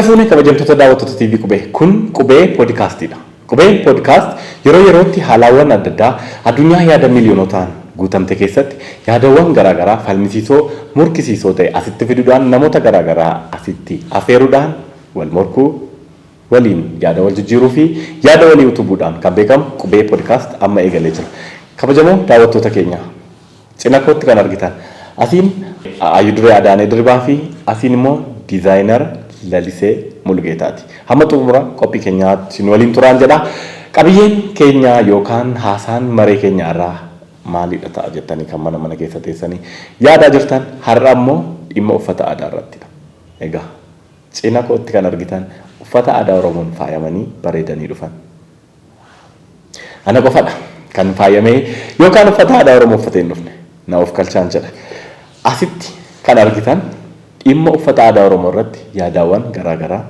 Harka fuune kabajamtoota daawwattoota TV Qubee. Kun Qubee Poodkaastiidha. Qubeen Poodkaast yeroo yerootti haalawwan adda addaa addunyaa yaada miiliyoonotaan guutamte keessatti yaadawwan garaagaraa falmisiisoo, murkisiisoo ta'e asitti fiduudhaan, namoota garaagaraa asitti afeeruudhaan, wal morkuu, waliin yaada wal jijjiiruu fi yaada walii utubuudhaan kan beekamu Qubee Poodkaast amma eegalee jira. Kabajamoo daawwattoota keenya, cina kootti kan argitan asiin Ayyuduree Adaanee Dirbaa fi asiin immoo diizaayinara Lalisee Mulugeetaati. Hamma xumura qophii keenyaatti nu waliin turaan jedha. Qabiyyeen keenya yookaan haasaan maree keenya irraa maalidha ta'a jettanii kan mana mana keessa teessanii yaadaa jirtan, har'a immoo dhimma uffata aadaa irrattidha. Egaa cina kootti kan argitan uffata aadaa Oromoon faayamanii bareedanii dhufan. Ana qofadha kan faayamee yookaan uffata aadaa Oromoo uffatee hin dhufne. Na of kalchaan jedha. Asitti kan argitan dhimma uffata aadaa Oromoo irratti yaadaawwan garaagaraa,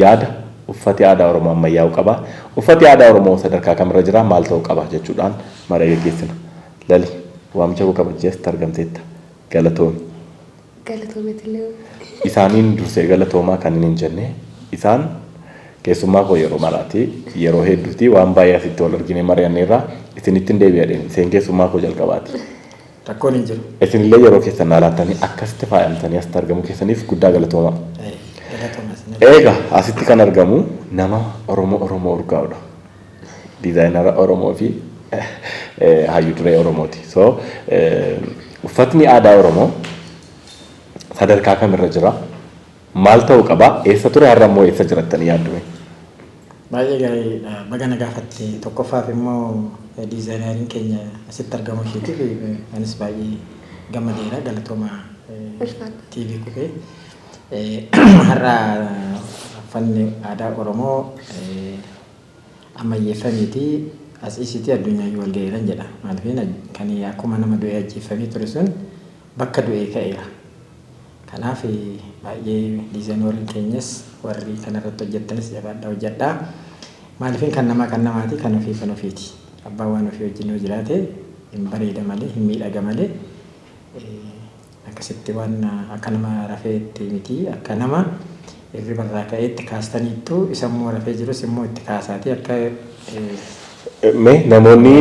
yaada uffati aadaa Oromoo ammayyaa'uu qaba. Uffati aadaa Oromoo sadarkaa kamirra jira, maal ta'uu qaba jechuudhaan maree geggeessina. Lali, waamicha koo kabajjee asitti argamteetta. Galatoomi. Galatoometillee. Isaaniin dursee galatoomaa kan hin jenne, isaan keessummaa koo yeroo maraati, yeroo hedduuti waan baay'ee asitti wal argine mari'anneerra. Isinitti hin deebi'adheen, isheen keessummaa koo jalqabaati. Rakkoon hin jiru. Isinillee yeroo keessan naa laattanii akkasitti faayamtanii asitti argamuu keessaniif guddaa galatoomaa. Galatoomaa. Egaa asitti kan argamu nama Oromoo Oromoo urgaa'udha. Diizaayinara Oromoo fi hayyuu duree Oromooti. So uffatni aadaa Oromoo sadarkaa kamirra jira? Maal ta'uu qaba? Eessa ture? Har'a immoo eessa jirattanii yaaddume? Baay'ee gaariidha. Baga na gaafatte. Tokkoffaaf immoo diizaayinariin keenya asitti argamuu isheetiif anis baay'ee gammadeera. Galatooma TV Qubee. Har'a uffanni aadaa Oromoo ammayyeeffameeti as isitii addunyaa wal ga'eeran jedha. Maaliif, kan akkuma nama du'ee ajjeeffamee ture sun bakka du'ee ka'eera. Kanaaf baay'ee diizaayinariin keenyas, warri kanarratti hojjettanis, jabaadhaa, hojjedhaa. Maaliif, kan namaa kan namaati, kan ofii kan ofiiti. Abbaan waan ofii wajjin yoo jiraate hin bareeda malee, hin miidhaga malee, akkasitti waan akka nama rafeetti miti. Akka nama hirribarraa ka'eetti kaastaniittu, isa immoo rafee jirus immoo itti kaasaati akka. Mee namoonni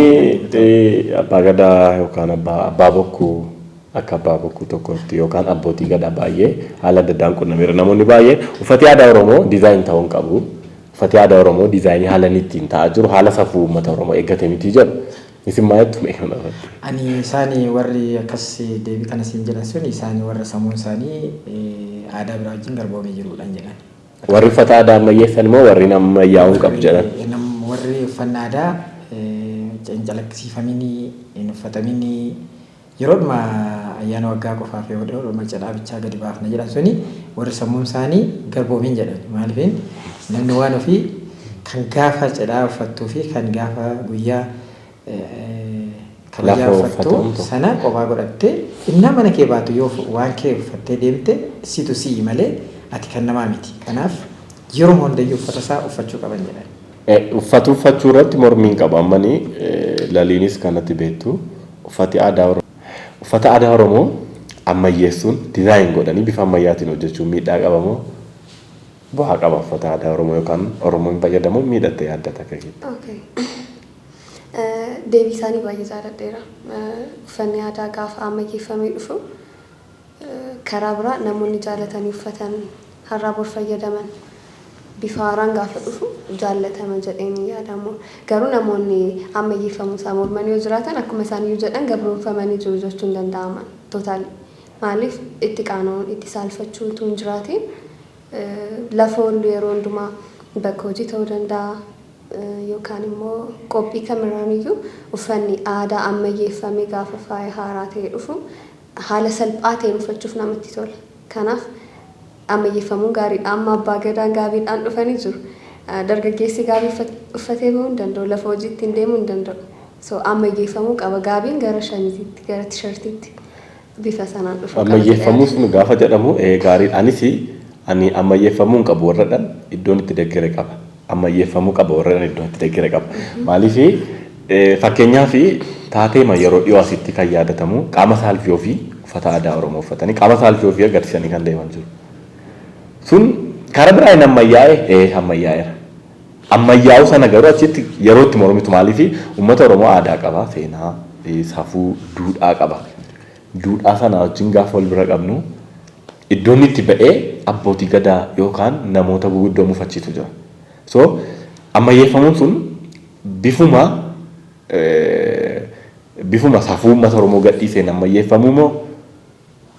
abbaa gadaa yookaan abbaa bokkuu, akka abbaa bokkuu tokkotti yookaan abbootii gadaa baay'ee haala adda addaan qunnameera. Namoonni baay'een uffati aadaa Oromoo design ta'uu hin qabu. Uffati aadaa Oromoo diizaayinii haala inni ittiin ta'aa jiru haala safuu uummata Oromoo eeggate miti jedhu. Isin maal jettu mee kana irratti? Ani isaanii warri akkas deebii kana siin jedhan sun isaanii warra sammuun isaanii aadaa biraa wajjin garboomee jirudhaan jedhan. Warri uffata aadaa ammayyeessan immoo warri ammayyaa'uu hin qabu jedhan. Warri uffannaa aadaa hin calaqqisiifaminii, hin uffataminii, yeroodhuma ayyaana waggaa qofaaf, yeroodhuma cidhaa bichaa gadi baafna jedhan suni warri sammuun isaanii garboomin jedhan. Maaliif, namni waan ofii kan gaafa cidhaa uffattuu fi kan gaafa guyyaa kabajaa uffattu sana kophaa godhattee innaa mana kee baatu yoo waan kee uffattee deemte, situ si'i malee ati kan namaa miti. Kanaaf yeroo hundayyuu uffata isaa uffachuu qaban jedhan. Uffata uffachuu irratti mormiin qaba. Ammani laliinis kanatti beektu, uffati aadaa Oromoo, uffata aadaa Oromoo ammayyeessuun, design godhanii bifa ammayyaatiin hojjechuun miidhaa qaba moo bu'aa qaba uffata aadaa Oromoo yookaan Oromoo hin fayyadamu miidhatte yaaddata akka keetti? Okay. Deebii isaanii baay'ee jaalladheera. Uffanni aadaa gaafa ammayyeeffamee dhufu karaa biraa namoonni jaalatanii uffatan, har'aa bor fayyadaman, bifa haaraan gaafa dhufu jaallatama jedheen yaadamu. Garuu namoonni ammayyeeffamuu isaa morman yoo jiraatan, akkuma isaan iyyuu jedhan, gabroonfamanii jiru jechuun danda'ama. Totally. Maaliif, itti qaana'uun, itti saalfachuu utuu hin jiraatiin lafa oollu yeroo hundumaa, bakka hojii ta'uu danda'a yookaan immoo qophii kamirraaniyyuu, uffanni aadaa ammayyeeffamee gaafa faaya haaraa ta'e dhufu haala salphaa ta'een uffachuuf namatti tola. Kanaaf ammayyeeffamuun gaariidha. Amma abbaa gadaan gaabiidhaan dhufanii jiru. Dargaggeessi gaabii uffatee bahuu hin danda'u. Lafa hojiitti hin deemuu hin danda'u. So ammayyeeffamuu qaba. Gaabiin gara shamiziitti, gara tishartiitti bifa sanaan dhufuu qaba. Ammayyeeffamuu sun gaafa jedhamu gaariidha. Anis ani ammayyeeffamuu hin qabu warradhan iddoon itti deggere qaba. Ammayyeeffamuu qaba warradhan iddoon itti deggere qaba. Maaliif, fakkeenyaaf taateema yeroo dhiyoo asitti kan yaadatamu, qaama saalfii ofii uffata aadaa Oromoo uffatanii qaama saalfii ofii agarsiisanii kan deeman jiru. Sun Karaa biraa hin ammayyaa'e, ammayyaa'eera. Ammayyaa'uu sana garuu achitti yeroo itti mormitu, maaliifi uummata Oromoo aadaa qaba, seenaa, safuu, duudhaa qaba. Duudhaa sana wajjin gaafa wal bira qabnu, iddoon itti ba'ee abbootii gadaa yookaan namoota guguddoo mufachiisu jira. So ammayyeeffamuun sun bifuma safuu uummata Oromoo gadhiiseen ammayyeeffamuu moo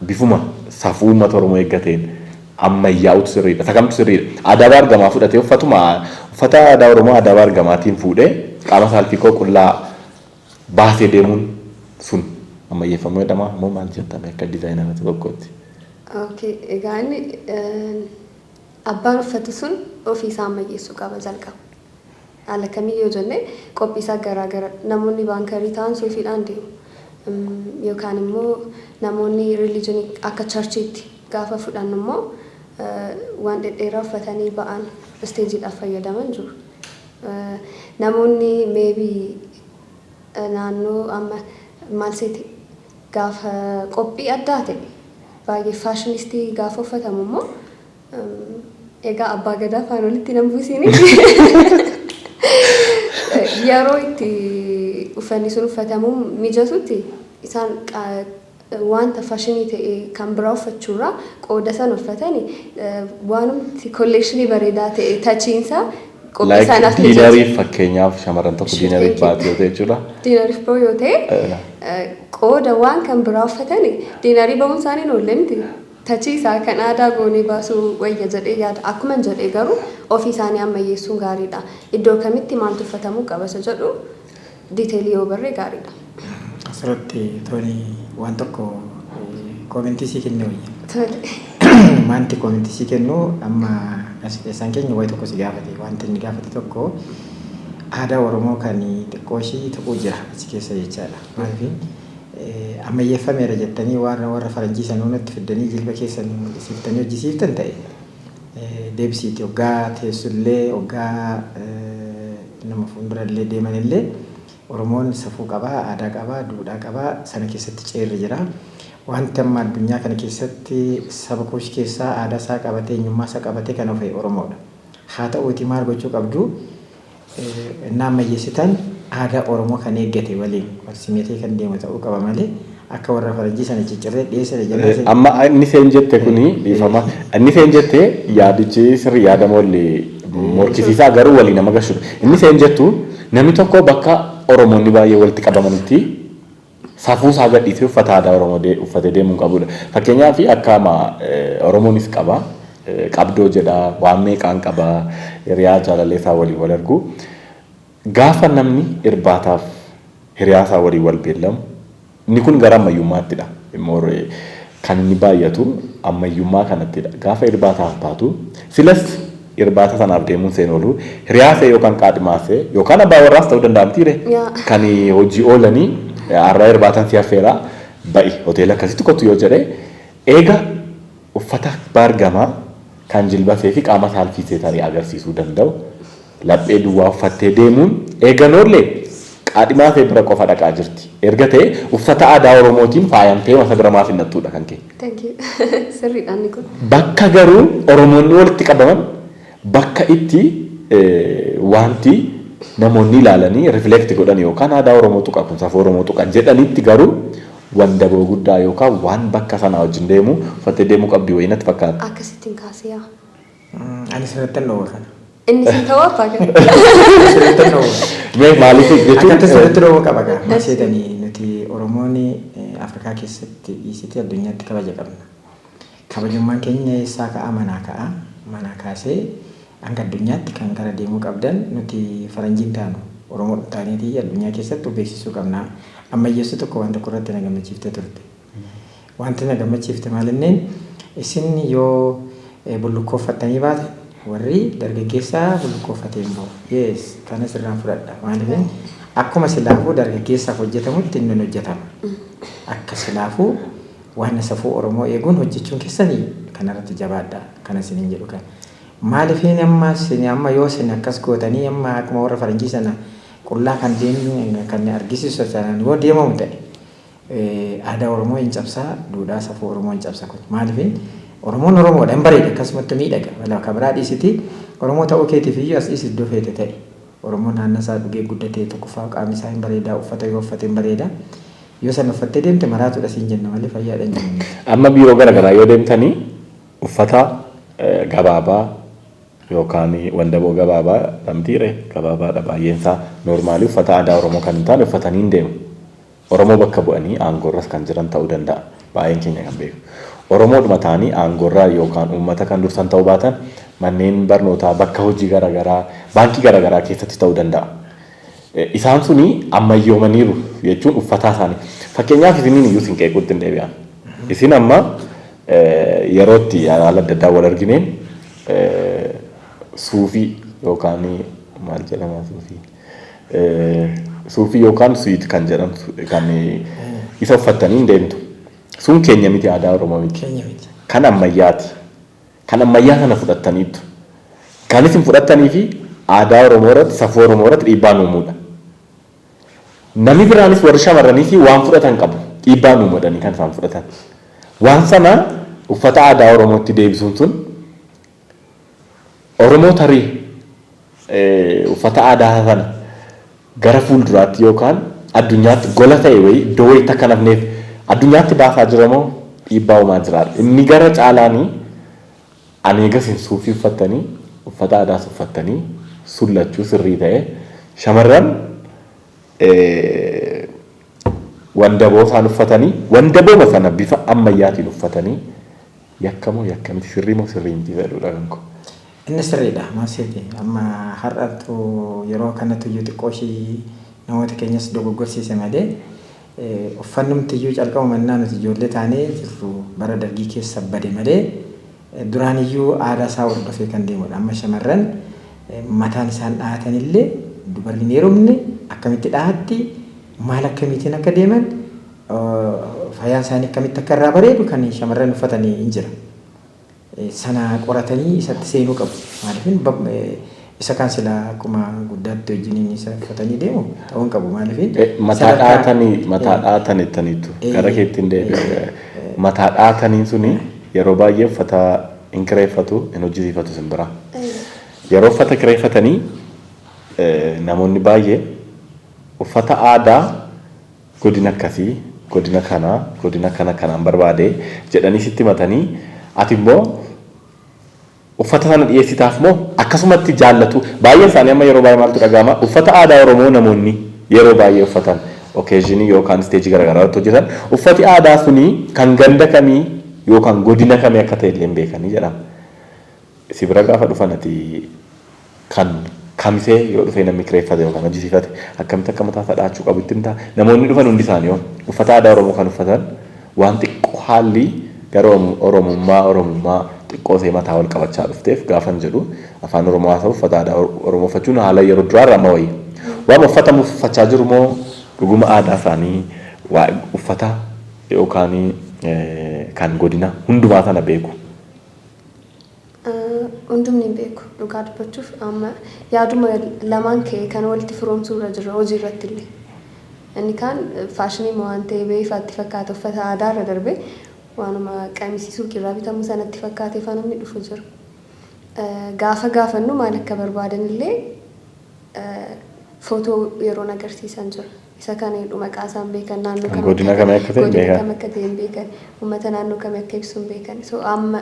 bifuma safuu uummata Oromoo eeggateen ammayyaa'utu sirriidha? Isa kamtu sirriidha? Aadaa baargamaa fudhatee uffatuma uffata aadaa Oromoo aadaa baargamaatiin fuudhee qaama saalfii koo qullaa baasee deemuun sun ammayyeeffamuu jedhama moo maal jettame akka designer tokkootti? Okay, egaa inni abbaan uffatu sun ofii isaa ammayyeessuu qaba jalqaba. Haala kamii yoo jenne, qophii isaa garaa gara, namoonni banker ta'an suufiidhaan deemu. Yookaan immoo namoonni religion akka churchiitti gaafa fudhannu immoo waan dhedheeraa uffatanii ba'an, stageiidhaaf fayyadaman jiru. Namoonni maybe naannoo amma maal seeti, gaafa qophii addaa ta'e baay'ee fashionistii gaafa uffatamu immoo, egaa abbaa gadaa faana walitti nan buusiini. Yeroo itti uffanni sun uffatamuu mijatutti isaan wanta fashion ta'e kan biraa uffachuurraa qooda sana uffatani waanumti collection bareedaa ta'e tachiinsaa qophii sanaaf mijatu. Dinneriif, fakkeenyaaf, shamarran tokko dinneriif baatu yoo ta'e jechuudha. Dinneriif ba'u yoo ta'e, qooda waan kan biraa uffatani dinner ba'uun isaanii hin oolle miti. Touch isaa kan aadaa goonee baasuu wayya jedhee yaada. Akkuma jedhee garuu ofii isaanii ammayyeessuun gaariidha. Iddoo kamitti maaltu uffatamuu qaba isa jedhu detail yoo barree gaariidha. Asirratti tooni waan tokko comment sii kennee wayya. Tole. Wanti comment sii kennu, amma gaazexeessaan keenya wayi tokko si gaafate. Wanti inni gaafate tokko aadaa Oromoo kan xiqqoo ishii tuquu jira achi keessa jechaadha. Maaliif ammayyeeffameera jettanii waan warra faranjii sana natti fiddanii jilba keessan mul'isiiftanii hojjisiiftan ta'e, deebisiiti hoggaa teessullee, hoggaa nama fuuldurallee deemanillee, Oromoon safuu qabaa, aadaa qabaa, duudhaa qabaa, sana keessatti ceerri jira. Wanti amma addunyaa kana keessatti saba kuush keessaa aadaa isaa qabatee, eenyummaa isaa qabatee kan ofe Oromoodha. Haa ta'uuti, maal gochuu qabdu? Innaa ammayyeessitan aadaa Oromoo kan eeggate waliin wal simatee kan deemu ta'uu qaba malee akka warra faranjii sana ciccirree dhiyeessane jennaan. Amma inni seen jette kuni, dhiifama. Inni seen jette yaadichi sirrii, yaada moollee morkisiisaa garuu walii nama gashudha. Inni seen jettu, namni tokko bakka Oromoonni baay'ee walitti qabamanitti safuu isaa gadhiisee uffata aadaa Oromoo uffatee deemuu hin qabudha. Fakkeenyaaf akka ama Oromoonis qaba. Qabdoo jedha, waan meeqaan qaba, hiriyaa jaalallee isaa waliin wal argu. Gaafa namni irbaataaf hiriyaa isaa waliin wal beellamu, inni kun gara ammayyummaattidha. Immoo kan inni baay'atu ammayyummaa kanattidha. Gaafa irbaataaf baatu, silas irbaata sanaaf deemuun seen oolu, hiriyaa see yookaan qaadhimaa see yookaan abbaa warraas ta'uu danda'a mitiire, kan hojii oolanii, har'a irbaatan si affeeraa, ba'i, hoteela akkasitti kottu yoo jedhe, eega uffata baargamaa kan jilbasee fi qaama saalfiisee tarii agarsiisuu danda'u laphee duwwaa uffattee deemuun eeganoollee qaadhimaa see bira qofa dhaqaa jirti. Erga ta'e, uffata aadaa Oromootiin faayamtee masa bira maaf hin naqxuudha kan kee? Thank you. Sirriidha inni kun. Bakka garuu Oromoonni walitti qabaman, bakka itti wanti namoonni ilaalanii reflect godhan yookaan aadaa Oromoo tuqa kun, safuu Oromoo tuqa jedhanitti garuu wandaboo guddaa yookaan waan bakka sanaa wajjin deemu uffattee deemuu qabdi wayii natti fakkaata. Akkasittiin kaasee yaa. Ani sirriitti hin dhoowwa kana. Inni sin ta'uu abbaa kana. Sirriitti hin dhoowwa. Mee maaliif jechuun? Akkatti sirriitti dhoowwa qaba gaa. Maal seetanii, nuti Oromoon Afrikaa keessatti dhiisitee addunyaatti kabaja qabna. Kabajummaan keenya eessaa ka'a? Manaa ka'a. Manaa kaasee hanga addunyaatti kan gara deemuu qabdan, nuti faranjiin taanu Oromoo taaneetii addunyaa keessatti of beeksisuu qabna. Ammayyeessuu tokko waan tokko irratti na gammachiiftee turte. Wanti na gammachiifte maalinneen, isin yoo bullukkoo uffattanii baatan, warri dargaggeessaa bullukkoo uffatee hin bahu. Yes, kana sirraan fudhadha. Maaliif, akkuma silaafuu dargaggeessaaf hojjetamutti inni hojjetama. Akka silaafuu waan safuu Oromoo eeguun hojjechuun keessanii kanarratti jabaadha. Kana isiniin jedhu kan. Maaliif, amma isin amma yoo isin akkas gootanii, amma akkuma warra faranjii sana qullaa kan deemu kan argisiisu sanaan yoo deemamu ta'e, aadaa Oromoo hin cabsaa, duudhaa safuu Oromoo hin cabsa kun. Maaliif, Oromoon Oromoodha hin bareeda akkasumatti miidhaga. Balaa kan biraa dhiisiti Oromoo ta'uu keetiif iyyuu as dhiisi iddoo feete ta'e. Oromoon naannoo isaa dhugee guddatee tokkoffaa qaamni isaa hin bareeda uffata yoo uffate hin bareeda. Yoo sana uffattee deemte maraatuudha siin jenna malee fayyaadha hin jennu. Amma biiroo garaagaraa yoo deemtanii uffata gabaabaa yookaan wandaboo gabaabaa dhamtiire gabaabaadha baay'een isaa normally uffata aadaa Oromoo kan hin taane uffatanii hin deemu. Oromoo bakka bu'anii aangoorras kan jiran ta'uu danda'a. Baay'een keenya kan beeku. Oromoodhuma ta'anii aangoorraa yookaan uummata kan dursan ta'uu baatan manneen barnootaa bakka hojii garaagaraa baankii garaagaraa keessatti ta'uu danda'a. Isaan suni ammayyoomaniiru jechuun uffataa isaanii. Fakkeenyaaf isiniin iyyuu isin qeequutti hin deebi'an. Isin amma yerootti haala adda addaa wal argineen suufii yookaan maal jedhama suufii? Suufii yookaan suit kan jedhamtu kan isa uffattanii hin deemtu. Sun keenya miti, aadaa Oromoo miti. Keenya miti. Kan ammayyaati. Kan ammayyaa sana fudhattaniitu. Kan isin fudhattanii fi aadaa Oromoo irratti, safuu Oromoo irratti dhiibbaan uumuudha. Namni biraanis warri shamarranii fi waan fudhatan qabu. Dhiibbaan uumuudhanii kan isaan fudhatan. Waan sana uffata aadaa Oromootti deebisuun sun Oromoo tarii uffata aadaa sana gara fuulduraatti yookaan addunyaatti gola ta'e wayii iddoo wayiitti akka nafneef addunyaatti baasaa jira moo dhiibbaa uumaa jira? Inni gara caalaanii ani egaa isin suufii uffattanii uffata aadaas uffattanii sullachuu sirrii ta'e, shamarran wandaboo isaan uffatanii wandabooma sana bifa ammayyaatiin uffatanii yakka moo yakka miti, sirrii moo sirrii miti jedhudha kan koo. Inni sirriidha. Maal seete, amma har'atu yeroo kanatu iyyuu xiqqoo ishii namoota keenyas dogoggorsiise malee uffannumti iyyuu calqaba mannaa nuti ijoollee taanee jirru bara Dargii keessa bade malee duraan iyyuu aadaa isaa hordofee kan deemudha. Amma shamarran mataan isaan dhahatan illee dubarri hin heerumne akkamitti dhahatti, maal akkamiitiin akka deeman, faayaan isaanii akkamitti akka irraa bareedu kan shamarran uffatanii hin jira. Sana qoratanii isatti seenuu qabu. Maaliif isa kaan silaa akkuma guddaatti wajjiniin isa uffatanii deemu ta'uu hin qabu. Maaliif Mataa dhahatanii, mataa dhahatan jettaniitu gara keetti hin deebi'u. Mataa dhahatanii suni yeroo baay'ee uffata hin kireeffatu, hin hojjisiifatu isin biraa. Yeroo uffata kireeffatanii namoonni baay'ee uffata aadaa godina akkasii, godina kanaa, godina kana kanaan barbaade jedhanii sitti himatanii, ati immoo uffata sana dhiyeessitaaf moo akkasumatti jaallatu? Baay'een isaanii amma yeroo baay'ee maaltu dhaga'ama? Uffata aadaa Oromoo namoonni yeroo baay'ee uffatan occasion yookaan stage garaagaraa irratti hojjetan uffati aadaa suni kan ganda kamii yookaan godina kamii akka ta'e illee hin beekanii jedhama. Si bira gaafa dhufan ati kan Kamisee yoo dhufee namni kireeffate yookaan hojjisiifate akkamitti akka mataa isaa dhahachuu qabu itti himtaa? Namoonni dhufan hundi isaanii hoo uffata aadaa Oromoo kan uffatan waan xiqqoo haalli gara Oromummaa xiqqoo ishee mataa wal qabachaa dhufteef gaafan jedhu afaan Oromoo haasa'u uffata aadaa Oromoo uffachuun haala yeroo duraa irraa amma wayya. Waan uffatamu uffachaa jiru moo dhuguma aadaa isaanii waa uffata yookaan kan godina hundumaa sana beeku? Hundumni hin beeku dhugaa dubbachuuf. Amma yaaduma lamaan ka'e kan walitti firoomsuu irra jirra hojii irratti illee. Inni kaan fashion waan ta'e beefaatti fakkaata, uffata aadaa irra darbee waanuma qamisii suuqiirraa bitamu sanatti fakkaatee faa namni dhufu jira. Gaafa gaafannu maal akka barbaadan illee footoo yeroon agarsiisan jira. Isa kana jedhu maqaa isaan beekan, naannoo kam Godina kamii akka ta'e hin godina beekan. Kam akka ta'e hin beekan. Uummata naannoo kamii akka ibsu hin beekan. So amma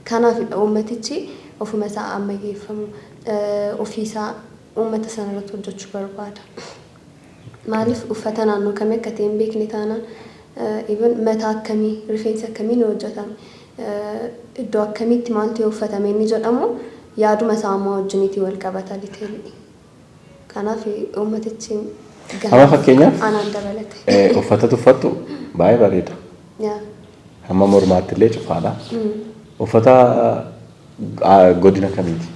kanaafidha uummatichi ofuma isaa ammayyeeffamu, ofiisaa uummata sana irratti hojjechuu barbaada. Maaliif uffata naannoo kamii akka ta'e hin beekne taanaan, even mataa akkamii, rifeensa akkamii ni hojjetame, iddoo akkamiitti maaltu yoo uffatame inni jedhamu yaaduma isaa ammaa wajjiniitii wal qabata detail. Kanaaf uummatichi Amma fakkeenyaaf anaan dabalate. Uffata tuffattu baay'ee bareeda. Hamma mormaatti illee cufaadha. Uffata godina kamiiti?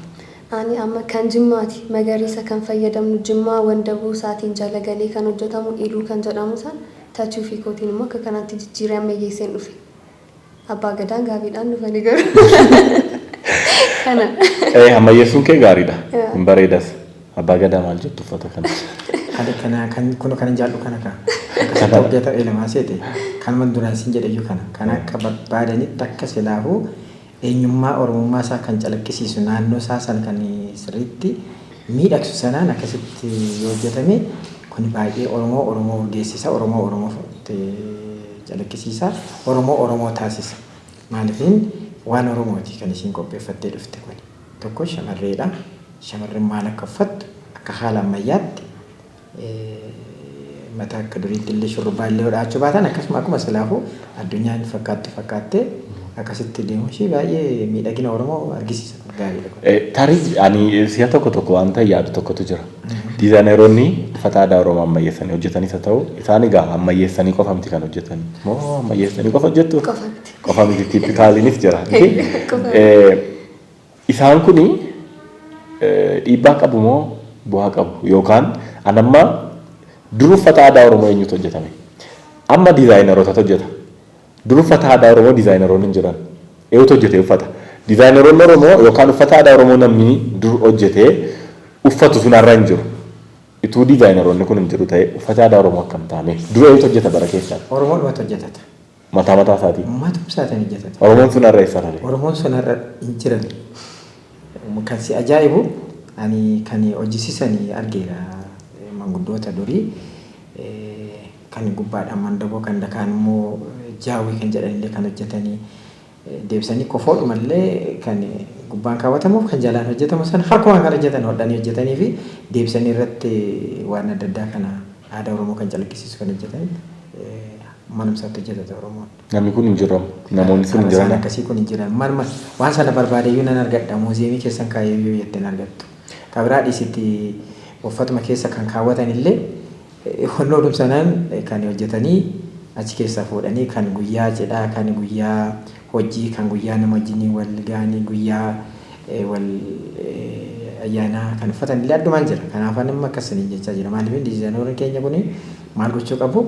Ani amma kan Jimmaati. Magariisa kan fayyadamnu Jimmaa wandaboo isaatiin jala galee kan hojjetamu iluu kan jedhamu san tachuu fi kootiin immoo akka kanaatti jijjiiree ammayyeesseen dhufe. Abbaa Gadaan gaabiidhaan dhufanii garuu. Kana. Ammayyeessuun kee gaariidha. Hin bareedas. Abbaa Gadaa, maal jettu uffata kana? Ani kana kan kun kan jaallu kana ka. Akkasitti hojjeta ilamaa seete kanuma duraan sin jedhe iyyuu kana kan akka barbaadanitti akka silaafuu Eenyummaa Oromummaa isaa kan calaqqisiisu, naannoo isaa sana kan sirriitti miidhagsu sanaan akkasitti yoo hojjetame, kun baay'ee Oromoo Oromoo geessisa, Oromoo Oromoo calaqqisiisa, Oromoo Oromoo taasisa. Maaliifin waan Oromooti kan isiin qopheeffattee dhufte kun. Tokko shamarreedha. Shamarreen maal akka uffattu akka haala ammayyaatti, mataa akka duriitti illee shurrubbaa illee hodhaachuu baatan, akkasuma akkuma silaafuu addunyaan fakkaattu fakkaattee akkasitti deemuu ishee baay'ee miidhagina Oromoo argisiisa, kun gaariidha kun. Tarii ani si'a tokko tokko wanta yaadu tokkotu jira. Diizaayineroonni uffata aadaa Oromoo ammayyeessanii hojjetanis haa ta'u, isaan egaa ammayyeessanii qofa miti kan hojjetan. Moo ammayyeessanii qofa hojjettu? Qofa miti. Qofa miti, typicaliinis jira. Qofa. Isaan kuni dhiibbaa qabu moo bu'aa qabu? Yookaan anamma dur uffata aadaa Oromoo eenyutu hojjetame? Amma diizaayinerootatu hojjeta. Dur uffata aadaa Oromoo diizaayineroonni hin jiran. Eenyutu hojjete uffata? Diizaayineroonni Oromoo yookaan uffata aadaa Oromoo namni dur hojjetee uffatu sun har'a hin jiru. Ituu diizaayineroonni kun hin jiru ta'e, uffata aadaa Oromoo akkam taane? Dur eenyutu hojjeta bara keessan? Oromoodhumatu hojjetata. Mataa mataa isaatiin. Matum isaatiin hojjetata. Oromoon sun har'a eessa rare? Oromoon sun har'a hin jiran. Kan si ajaa'ibu, ani kan hojjisiisan argeera, manguddoota durii kan gubbaadhaan mandaboo, kan dakaan immoo jaawii kan jedhanillee kan hojjetanii, deebisanii kofoodhumallee kan gubbaan kaawwatamuuf kan jalaan hojjetamu sana harkumaan kan hojjetan, hodhanii hojjetanii fi deebisanii irratti waan adda addaa kana aadaa Oromoo kan calaqqisiisu kan hojjetan manumsaatti hojjetata Oromoon. Namni kun hin jiru. Namoonni sun hin Isaan jiran. akkasii kun hin jiran. Manuma waan sana barbaadeyyuu nan argadha, muuziyeemii keessan kaayeyyuu jettee hin argattu. Kabiraa dhiisitti, uffatuma keessa kan kaawwatan illee honnoodhum sanaan kan hojjetanii achi keessaa fuudhanii, kan guyyaa cidhaa, kan guyyaa hojii, kan guyyaa nama wajjin wal ga'anii, guyyaa wal ayyaanaa kan uffatan illee addumaan jira. Kanaaf ani amma akkasiniin jechaa jira. Maaliif diizaayinoonni keenya kun maal gochuu qabu?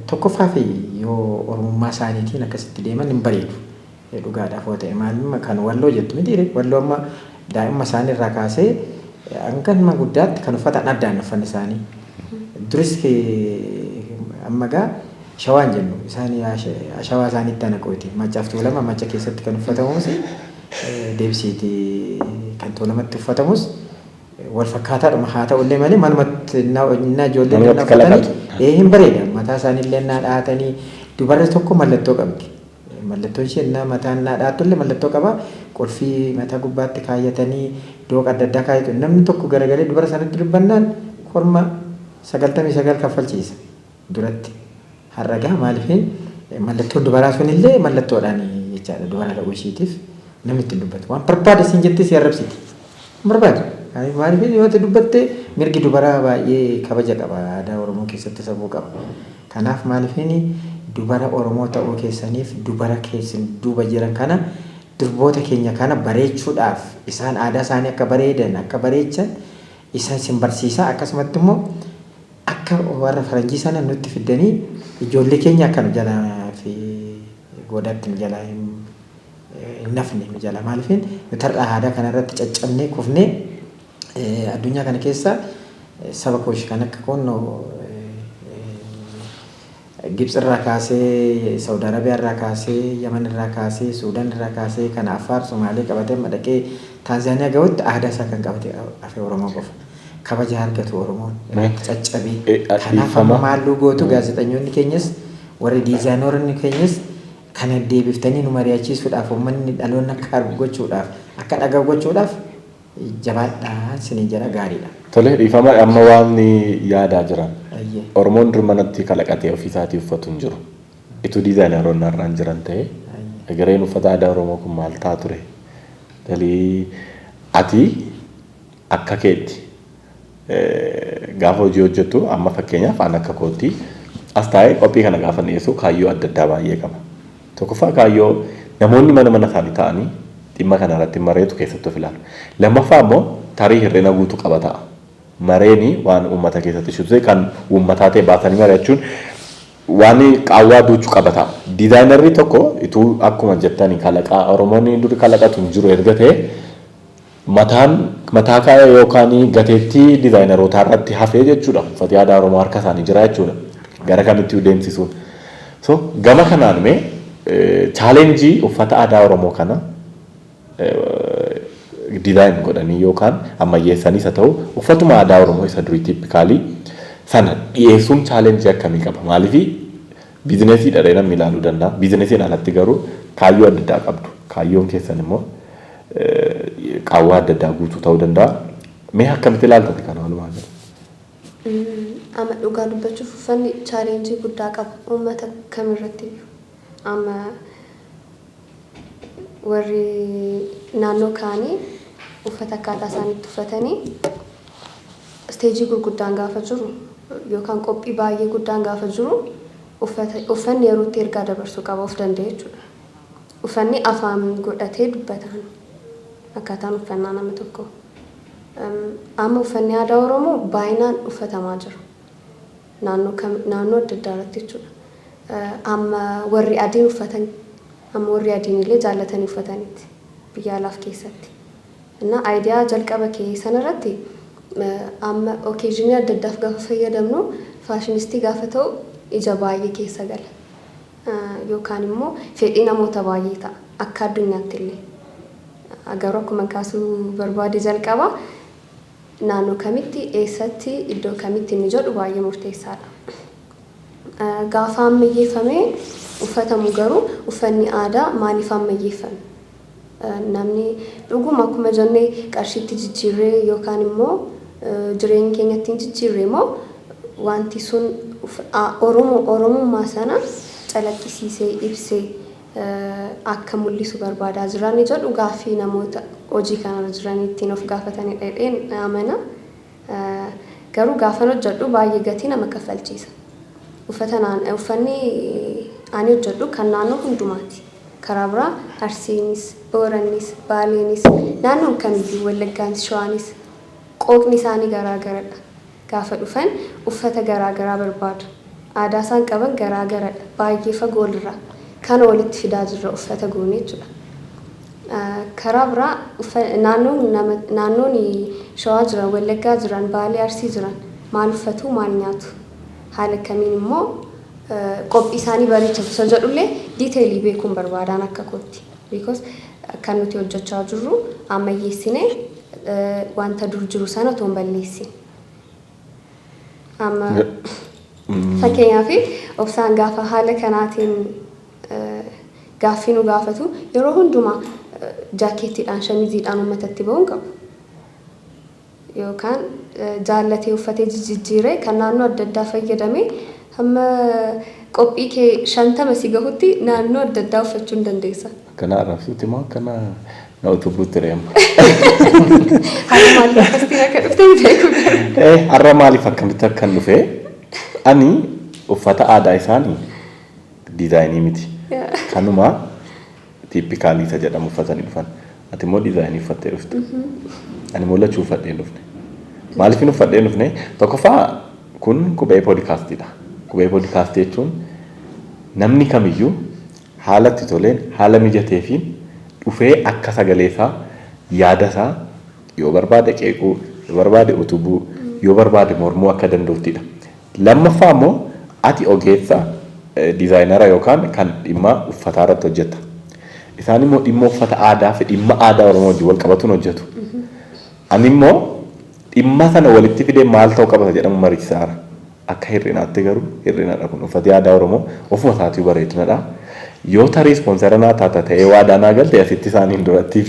Tokkoffaa fi yoo Oromummaa isaaniitiin akkasitti deeman hin bareedu. Dhugaadhaaf yoo ta'e, maal kan Walloo jettu miti, Walloo amma daa'imma isaanii irraa kaasee hanga nama guddaatti kan uffatan addaan uffanni isaanii. Duris amma gaa Shawaan jennu isaan Shawaa isaaniitti anaqooti. Maccaaf Tuulama Macca keessatti kan uffatamus, deebisiiti kan Tuulamatti uffatamus wal fakkaataadhuma haa ta'ullee malee, manumatti innaa ijoolleen Manumatti uffatanii kalaqatu. Hin bareeda. Mataa isaaniillee innaa dhahatanii, dubarri tokko mallattoo qabdi. Mallattoon ishee innaa mataa innaa dhahattullee mallattoo qaba. Qulfii mataa gubbaatti kaayyatanii, dooqa adda addaa kaayyatu. Namni tokko garagalee dubara sanatti dubbannaan korma 99 kaffalchiisa duratti. Har'a gaa maaliif mallattoon dubaraa sunillee mallattoodhaan jechaadha, dubara ta'uu ishiitiif namni ittiin dubbatu. Waan barbaade siin jettee si arrabsiti. Barbaade. Maaliif yoo ati dubbatte, mirgi dubaraa baay'ee kabaja qaba. Aadaa Oromoo keessatti safuu qaba. Kanaaf maaliifin dubara Oromoo ta'uu keessaniif, dubara keessan duuba jiran kana, durboota keenya kana bareechuudhaaf, isaan aadaa isaanii akka bareedan, akka bareechan isaan sin barsiisaa, akkasumatti immoo akka warra faranjii sana nutti fiddanii ijoollee keenya akka nu jalaa fi goodaatti nu jalaa hin nafne nu jala. Maaliif nuti har'a aadaa kana irratti caccabnee kufnee, addunyaa kana keessa saba Kuush kan akka kunnoo Gibxi irraa kaasee, Saudi Arabiyaa irraa kaasee, Yaman irraa kaasee, Suudaan irraa kaasee, kan Affaar, Somaalee qabatee amma dhaqee Taanzaaniyaa gahutti aadaa isaa kan qabate hafe Oromoo qofa. Kabaja argatu Oromoon irratti caccabee. Kanaaf amma maalluu gootu, gaazexanyoonni keenyas, warri diizaayinoonni keenyas kana deebiftanii nu mari'achiisuudhaaf, uummanni dhaloonni akka argu gochuudhaaf, akka dhaga'u gochuudhaaf jabaadhaa isiniin jedha, gaariidha. Tole, dhiifama, amma waan yaadaa jiran. Oromoon dur manatti kalaqatee ofii isaatii uffatu hin jiru. Ituu diizaayineroonni har'aan jiran ta'e, egereen uffata aadaa Oromoo kun maal ta'a ture? Galii ati akka keetti gaafa hojii hojjettu, amma fakkeenyaaf an akka kootti as taa'ee qophii kana gaafa dhiyeessu kaayyoo adda addaa baay'ee qaba. Tokkoffaa, kaayyoo namoonni mana mana isaanii ta'anii dhimma kana irratti mareetu keessatti of ilaalu. Lammaffaa immoo tarii hir'ina guutuu qaba ta'a. Mareeni waan uummata keessatti shubsee kan uummataa ta'e baasanii mari'achuun waan qaawwaa duuchuu qaba ta'a. Diizaayinarri tokko ituu akkuma jettani kalaqaa Oromoonni duri kalaqatu hin jiru erga ta'e, mataan mataa kaa'ee yookaan gateettii diizaayinerootaa irratti hafee jechuudha. Uffati aadaa Oromoo harka isaanii jira jechuudha. Gara kamitti deemsisuun. So gama kanaan mee Challenge uffata aadaa Oromoo kana design godhanii yookaan ammayyeessaniis haa ta'u, uffatuma aadaa Oromoo isa durii typical sana dhiyeessuun challenge akkamii qaba? Maaliifii business dha namni ilaaluu danda'a. Businessiin alatti garuu kaayyoo adda addaa qabdu. Kaayyoon keessan immoo qaawwaa adda addaa guutuu ta'uu danda'a. Mee akkamitti ilaaltate kana walumaa gala? Amma dhugaa dubbachuuf, uffanni challenge guddaa qaba uummata kamirratti iyyuu. Amma warri naannoo kaanii uffata akkaataa isaaniitti uffatanii stage gurguddaan gaafa jiru yookaan qophii baay'ee guddaan gaafa jiru, uffanni yerootti ergaa dabarsuu qaba of danda'e jechuudha. Uffanni afaan godhatee dubbataan akkaataan uffannaa nama tokko. Amma uffanni aadaa Oromoo baay'inaan uffatamaa jira. Naannoo adda addaa irratti jechuudha. Amma warri adiin uffatan, amma warri adiin illee jaallatanii uffataniiti biyya alaaf keessatti. Innaa idea jalqaba kee sanarratti, amma occasion adda addaaf gaafa fayyadamnu, fashionist gaafa ta'u ija baay'ee keessa gala. Yookaan immoo fedhii namoota baay'ee ta'a akka addunyaatti illee. Garuu akkuma kaasuu barbaade, jalqaba naannoo kamitti, eessatti, iddoo kamitti inni jedhu baay'ee murteessaadha. Gaafa ammayyeeffamee uffatamu garuu, uffanni aadaa maaliif ammayyeeffame? Namni dhuguma akkuma jennee qarshiitti jijjiirree yookaan immoo jireenya keenya ittiin jijjiirree moo, wanti sun Oromoo Oromummaa sana calaqqisiisee ibsee akka mul'isu barbaadaa jira inni jedhu gaaffii namoota hojii kanarra jiran ittiin of gaafatanidha jedheen amana. Garuu gaafan hojjedhu baay'ee gatii nama kaffalchiisa. Uffata uffanni ani hojjedhu kan naannoo hundumaati. Karaa biraa Arsiinis, Boorannis, Baaleenis, naannoon kamiyyuu, Wallaggaanis, Shawaanis qooqni isaanii garaa garadha. Gaafa dhufan uffata garaa garaa barbaadu. Aadaa isaan qaban garaa garadha. Baay'ee fagoo walirraa. Kana walitti fidaa jirra uffata goone jechuudha. Karaa biraa naannoon Shawaa jiran, Wallaggaa jiran, Baalee, Arsii jiran maal uffatu, maal nyaatu? Haala kamiin immoo qophii isaanii bareechatu isa jedhullee detail beekuun barbaadaan akka kootti. Because kan nuti hojjechaa jirru ammayyeessinee wanta dur jiru sana otoo hin balleessin. Amma fakkeenyaaf Obsaan gaafa haala kanaatiin gaaffii nu gaafatu, yeroo hundumaa jaakkeettiidhaan, shamiziidhaan uummatatti ba'uun qabu. Yookaan jaallatee uffatee jijjiiree kan naannoo adda addaa fayyadamee hamma qophii kee 50 si gahutti naannoo adda addaa uffachuu hin dandeessa. Akkana arrabsuuti moo akkana na utubuutti reema? Haala maaliif akkasitiin akka dhufte hin beeku garuu. Har'a maaliif akkamitti akkan dhufe, ani uffata aadaa isaanii design miti. Kanuma typical isa jedhamu uffatanii dhufan. Ati immoo design uffattee dhufte. Ani immoo lachuu uffadhee hin dhufne. Maaliif hin uffadhee hin dhufne? Tokkoffaa, kun Qubee Podcastiidha. Qubee Podcast jechuun namni kamiyyuu haala itti toleen, haala mijateefiin dhufee akka sagalee isaa, yaada isaa yoo barbaade qeequu, yoo barbaade utubuu, yoo barbaade mormuu akka danda'uttidha. Lammaffaa immoo ati ogeessa designer yookaan kan dhimma uffataa irratti hojjetta. Isaan immoo dhimma uffata aadaa fi dhimma aadaa Oromoo wajjin wal qabatuun hojjetu. Ani immoo dhimma sana walitti fidee maal ta'uu qaba jedhamu mariisaara. Akka hir'inaatti garuu hir'inadha kun, uffati aadaa Oromoo ofuma isaatii bareedinadha. Yoo tarii sponsor naa taata ta'ee waadaa naa galte, asitti isaaniin duratti,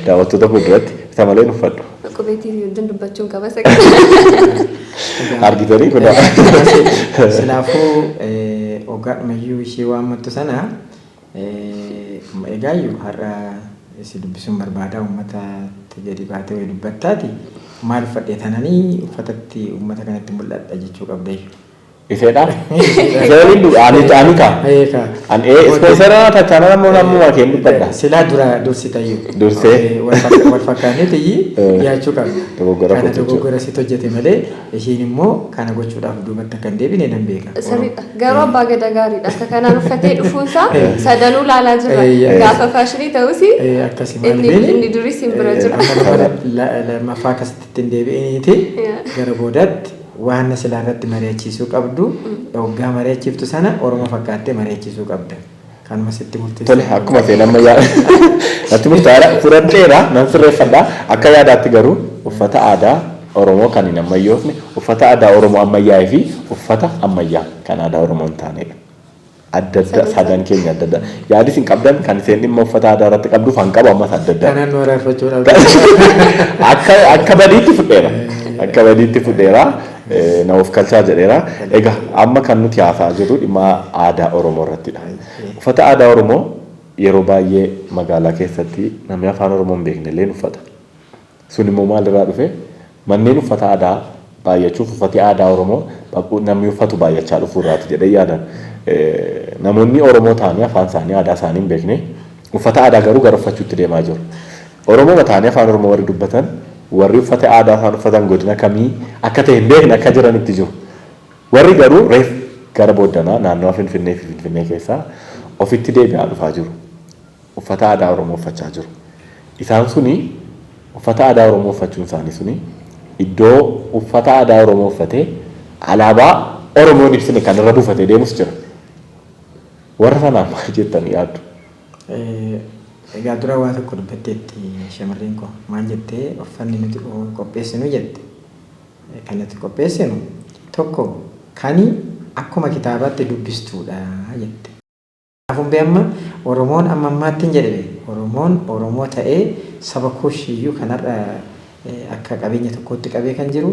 daawwattoota fuulduratti isa malee hin uffadhu. Qubeetii fi wajjin dubbachuun qaba sagalee. Argitanii kun. Silaafuu hoggaadhumayyuu ishee waammattu sana, egaayyuu har'a si dubbisuun barbaada, uummatatti gadi baatee wayii dubbattaati, maal uffadhee tananii uffatatti uummata kanatti mul'adha jechuu qabda. Iseedhaaf? Ishee waliin ani kaa. Eekaa. Ani sponsor naa tachaana nammoo nammuma keen dubbadha. Silaa dura dursitayyuu. Dursee. Wal fakkaanneetiyyi dhiyaachuu qabda. Dogoggora Kana kootu. Dogoggora sitti hojjete malee isheen immoo kana gochuudhaaf duubatti akka hin deebine nan beeka. Sirriidha. Garuu abbaa gadaa gaariidha. Akka kanaan uffatee dhufuunsaa sadanuu laalaa jirra. Gaafa fashion ta'us Akkasii inni duris hin bira jira. Amma lammaffaa akkasitti ittiin deebi'iniiti gara boodaatti waan silaa irratti mari'achiisuu qabdu, hoggaa mari'achiiftu sana Oromoo fakkaattee mari'achiisuu qabda. Kanuma sitti murteessa. Tole, akkuma seenan ammayyaa natti murtaa'eera, fudhadheera, nan sirreeffadha. Akka yaadaatti garuu uffata aadaa Oromoo kan hin ammayyoofne, uffata aadaa Oromoo ammayyaa'ee fi uffata ammayyaa kan aadaa Oromoo hin taanedha. Adda adda, sadan keenya adda adda. Yaadi isin qabdan kan isheen dhimma uffata aadaa irratti qabduuf han qabu ammas adda adda. Kanaan nu araarfachuudhaaf. Akka badiitti fudheera. Akka badiitti fudheera. Na of kalchaa jedheera. Egaa amma kan nuti haasa'aa jirru dhimma aadaa Oromoo irrattidha. Uffata aadaa Oromoo yeroo baay'ee magaalaa keessatti namni afaan Oromoo hin beekne illee uffata. Sun immoo maalirraa dhufe? Manneen uffata aadaa baay'achuuf, uffati aadaa Oromoo namni uffatu baay'achaa dhufuu irraati jedhee yaadan. Namoonni Oromoo ta'anii afaan isaanii, aadaa isaanii hin beekne, uffata aadaa garuu gara uffachuutti deemaa jiru. Oromoo ta'anii afaan Oromoo warri dubbatan, warri uffata aadaa isaan uffatan godina kamii akka ta'e hin beekne akka jiranitti jiru. Warri garuu reef gara booddanaa naannawa Finfinnee fi Finfinnee keessaa ofitti deebi'aa dhufaa jiru. Uffata aadaa Oromoo uffachaa jiru. Isaan suni uffata aadaa Oromoo uffachuun isaanii suni iddoo uffata aadaa Oromoo uffatee alaabaa Oromoo hin ibsine kan irra buufatee deemus jira. Warra sanaan maal jettanii yaaddu? Egaa dura waa tokko dubbatteetti shamarreen koo. Maal jettee? Uffanni nuti qopheessinu jette. Kan nuti qopheessinu tokko kani akkuma kitaabaatti dubbistuudha jette. Kanaafuu bee amma Oromoon amma ammaatti hin jedhe, Oromoon Oromoo ta'ee saba Kuush iyyuu kan har'a akka qabeenya tokkootti qabee kan jiru,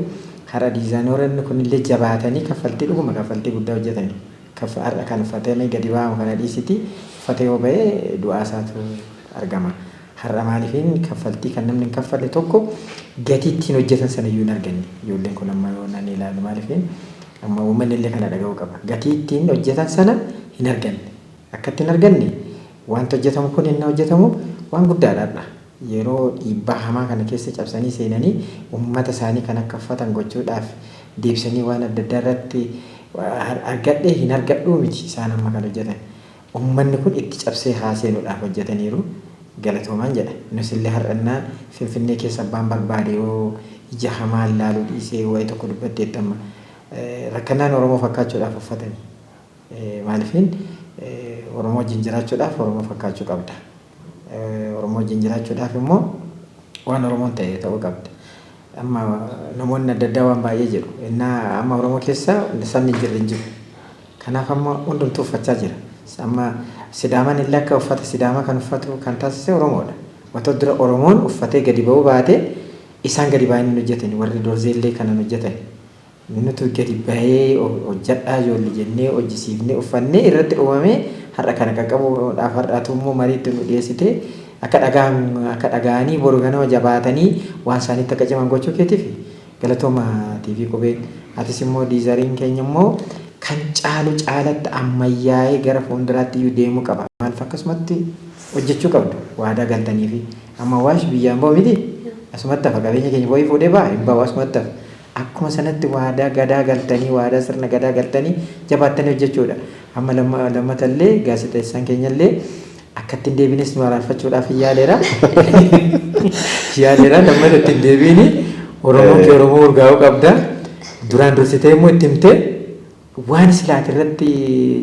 har'a diizaayinoonni kunillee jabaatanii kaffaltii, dhuguma kaffaltii guddaa hojjetanii. Har'a kan uffatamee gadi ba'amu kana dhiisiti, uffata yoo ba'e du'aa isaatu argama. Har'a maaliifin kaffaltii kan namni hin kaffalle tokko gatii ittiin hojjetan sana iyyuu hin arganne. Ijoolleen kun amma yoo nan ilaalu, maaliifin amma uummanni illee kana dhaga'uu qaba. Gatii ittiin hojjetan sana hin arganne. Akka ittiin arganne, wanti hojjetamu kun inni hojjetamu waan guddaadha har'a. Yeroo dhiibbaa hamaa kana keessa cabsanii seenanii uummata isaanii kan akka uffatan gochuudhaaf deebisanii waan adda addaa irratti argadhe hin argadhuu miti isaan amma kan hojjetan. Uummanni kun itti cabsee haa seenuudhaaf hojjetaniiru, galatoomaan jedha. Nus illee har'annaa Finfinnee keessa abbaan barbaade yoo ija hamaan laaluu dhiisee, waa'ee tokko dubbatteetti, amma rakkannaan Oromoo fakkaachuudhaaf uffatani. Maaliifin Oromoo wajjin jiraachuudhaaf Oromoo fakkaachuu qabda. Oromoo wajjin jiraachuudhaaf immoo waan Oromoon ta'e ta'uu qabda. Amma namoonni adda addaa waan baay'ee jedhu. Innaa amma Oromoo keessa sabni hin jirre hin jiru. Kanaaf amma hundumtuu uffachaa jira. Amma Sidaamaan illee akka uffata Sidaamaa kan uffatu kan taasise Oromoodha. Otoo dura Oromoon uffatee gadi ba'uu baate, isaan gadi ba'anii hin hojjetan. Warri Dorzeellee kanan hojjetan. Nutu gadi bahee hojjedhaa ijoollee jennee hojjisiifnee uffannee irratti uumamee har'a kana qaqqabuudhaaf, har'atu immoo mariitti nu dhiyeessite, akka dhagaan akka dhaga'anii boru ganama jabaatanii waan isaaniitti akka ciman gochuu keetiif galatooma TV Qubeen. Atis immoo diizariin keenya immoo kan caalu caalatti ammayyaa'ee gara fuulduraatti iyyuu deemuu qaba. Maaliif akkasumatti hojjechuu qabdu waadaa galtanii fi amma waash biyyaan ba'u miti, asumatti hafa, qabeenya keenya bo'ii fuudhee ba'a hin ba'u, asumatti hafa. Akkuma sanatti waadaa gadaa galtanii, waadaa sirna gadaa galtanii jabaattanii hojjechuudha. Amma lammatallee gaazexeessaan keenyallee akka ittiin deebinis nu araarfachuudhaaf yaaleera. Yaaleera, lammata ittiin deebiini. Oromoon kee Oromoo urgaa'uu qabda. Duraan dursitee immoo itti himtee waan silaati irratti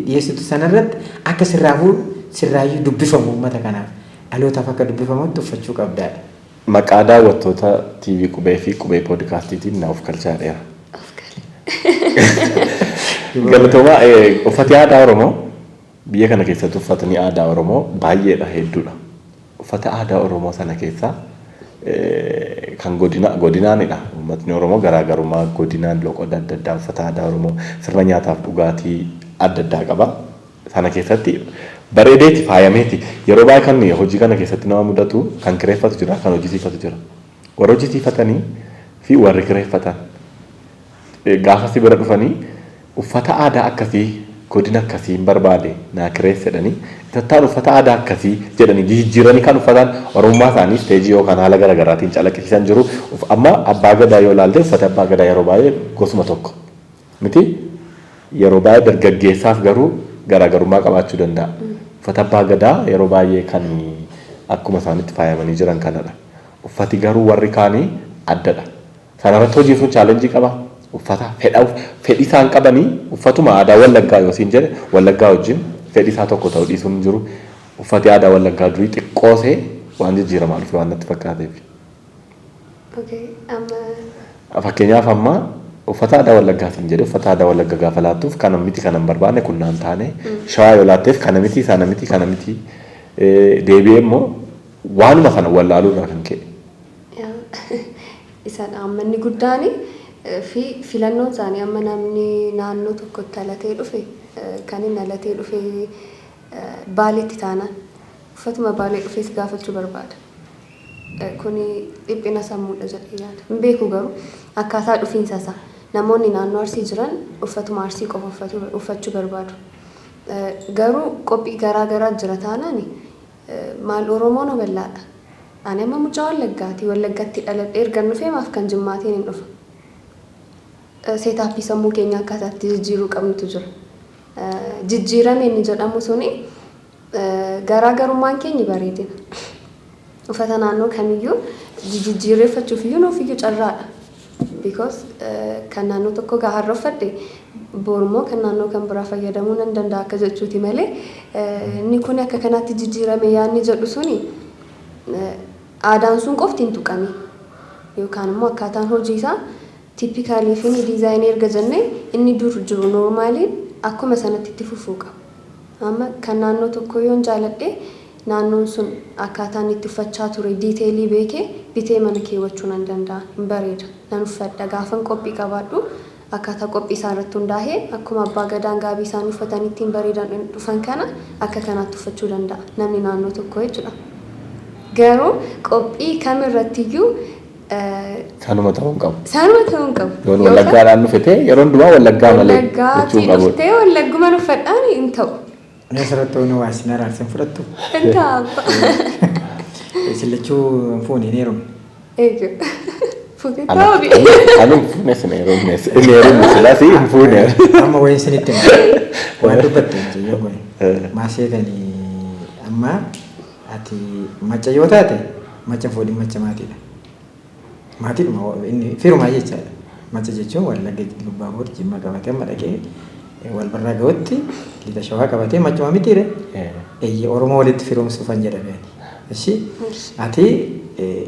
dhiyeessitu sanarratti akka sirraafuu sirraayyuu dubbifamu, uummata kanaaf dhalootaaf akka dubbifamutti uffachuu qabdaadha. Maqaa daawwattoota TV Qubee fi Qubee Poodkaastiitiin na of kalchaa dheera. Galatoomaa. Uffati aadaa Oromoo biyya kana keessatti uffatni aadaa Oromoo baay'eedha, hedduudha. Uffata aadaa Oromoo sana keessaa kan godina godinaanidha. Uummatni Oromoo garaagarummaa godinaan loqoda adda addaa, uffata aadaa Oromoo, sirna nyaataaf dhugaatii adda addaa qaba. Sana keessatti bareedeeti, faayameeti. Yeroo baay'ee kan hojii kana keessatti nama mudatu, kan kireeffatu jira, kan hojjisiifatu jira. Warri hojjisiifatanii fi warri kireeffatan gaafa si bira dhufanii uffata aadaa akkasii godina akkasii hin barbaade naa kireessi jedhanii, itattaan uffata aadaa akkasii jedhanii jijjiiranii kan uffatan Oromummaa isaanii isteejii yookaan haala garaagaraatiin calaqqisiisan jiru. Amma abbaa gadaa yoo ilaalte, uffati abbaa gadaa yeroo baay'ee gosuma tokko miti, yeroo baay'ee dargaggeessaaf garuu garaagarummaa qabaachuu danda'a. Uffata abbaa gadaa yeroo baay'ee kan akkuma isaanitti faayamanii jiran kanadha. Uffati garuu warri kaanii addadha. Sanarratti hojiin sun challenge qaba. Uffata fedha fedhii isaan qabanii, uffatuma aadaa Wallaggaa yoo siin jedhe, Wallaggaa wajjin Fedhi isaa tokko ta'uu dhiisuun hin jiru. Uffati aadaa Wallaggaa durii xiqqoosee waan jijjiiramaa dhufe waan natti fakkaateef. Okay, amma Fakkeenyaaf amma uffata aadaa Wallaggaatiin jedhee uffata aadaa Wallaggaa gaafa laattuuf kana miti kana hin barbaanne kun naan taane, Shawaa yoo laatteef kana miti sana miti kana miti, deebi'ee immoo waanuma kana wallaaluu irraa kan ka'e. Isadha amma inni guddaan fi filannoon isaanii. Amma namni naannoo tokkotti dhalatee dhufe, kan inni dhalatee dhufe Baaleetti taanaan, uffatuma Baalee dhufees gaafachuu barbaada. Kuni dhiphina sammuudha jedhee yaada. Hin beeku garuu akkaataa dhufiinsa isaa. Namoonni naannoo Arsii jiran uffatuma Arsii qofa uffachuu barbaadu. Garuu qophii garaa garaa jira taanaan maal Oromoon bal'aadha. Ani amma mucaa Wallaggaati. Wallaggatti dhaladhee ergan dhufee maaf kan Jimmaatiin hin dhufa? Setup sammuu keenya akkaataa itti jijjiiruu qabnutu jira. Jijjiirame inni jedhamu suni garaagarummaan keenya bareedina. Uffata naannoo kamiyyuu jijjiirreeffachuuf iyyuu nuuf iyyuu carraadha. Because kan naannoo tokko gaa har'a uffadhe borummoo kan naannoo kan biraa fayyadamuu nan danda'a akka jechuuti malee, inni kun akka kanaatti jijjiirame yaadni jedhu suni aadaan sun qofti hin tuqamin yookaan immoo akkaataan hojii isaa typical fi design erga jennee inni dur jiru normaliin akkuma sanatti itti fufuu qaba. Amma kan naannoo tokko yoon jaaladhe, naannoon sun akkaataan itti uffachaa ture detail beekee bitee mana keewwachuu nan danda'a. Hin bareeda. Nan uffadha. Gaafan qophii qabaadhu akkaataa qophii isaa irratti hundaa'ee akkuma abbaa gadaan gaabii isaanii uffatanii ittiin bareedan dhufan kana akka kanaatti uffachuu danda'a. Namni naannoo tokko jechuudha. Garuu qophii kamirrattiyyuu Sanuma ta'uu hin qabu. Sanuma ta'uu hin qabu. Yoon Wallaggaadhaan dhufe ta'e yeroo hundumaa Wallaggaa malee jechuu Wallaggaatii hin qabu. Dhuftee Wallaggumaan uffadhaan hin ta'u. Inni asirratti waan waa isin araarsan fudhattu. Hin ta'a abbaa. Isin lachuu hin fuune, hin heerumne. Eeyyuu. Fuutee ta'uu bi. Ani hin fuune, sin heerumne. Hin heerumne silaas hin fuune. Amma wayin isinitti hima. Waan dubbatte mucayyoo kun. Maaseetanii amma ati macca yoo taate macca fuudhin, macca maatiidha. Maatiidhuma inni firumaa jechaadha. Macca jechuun Wallagga, Lubbaaboor, Jimma qabatee amma dhaqee wal barraa ga'utti lixa Shawaa qabatee maccuma mitiire. Eeyyee, Oromoo walitti firoomsuufan jedhame ani. Ishi ati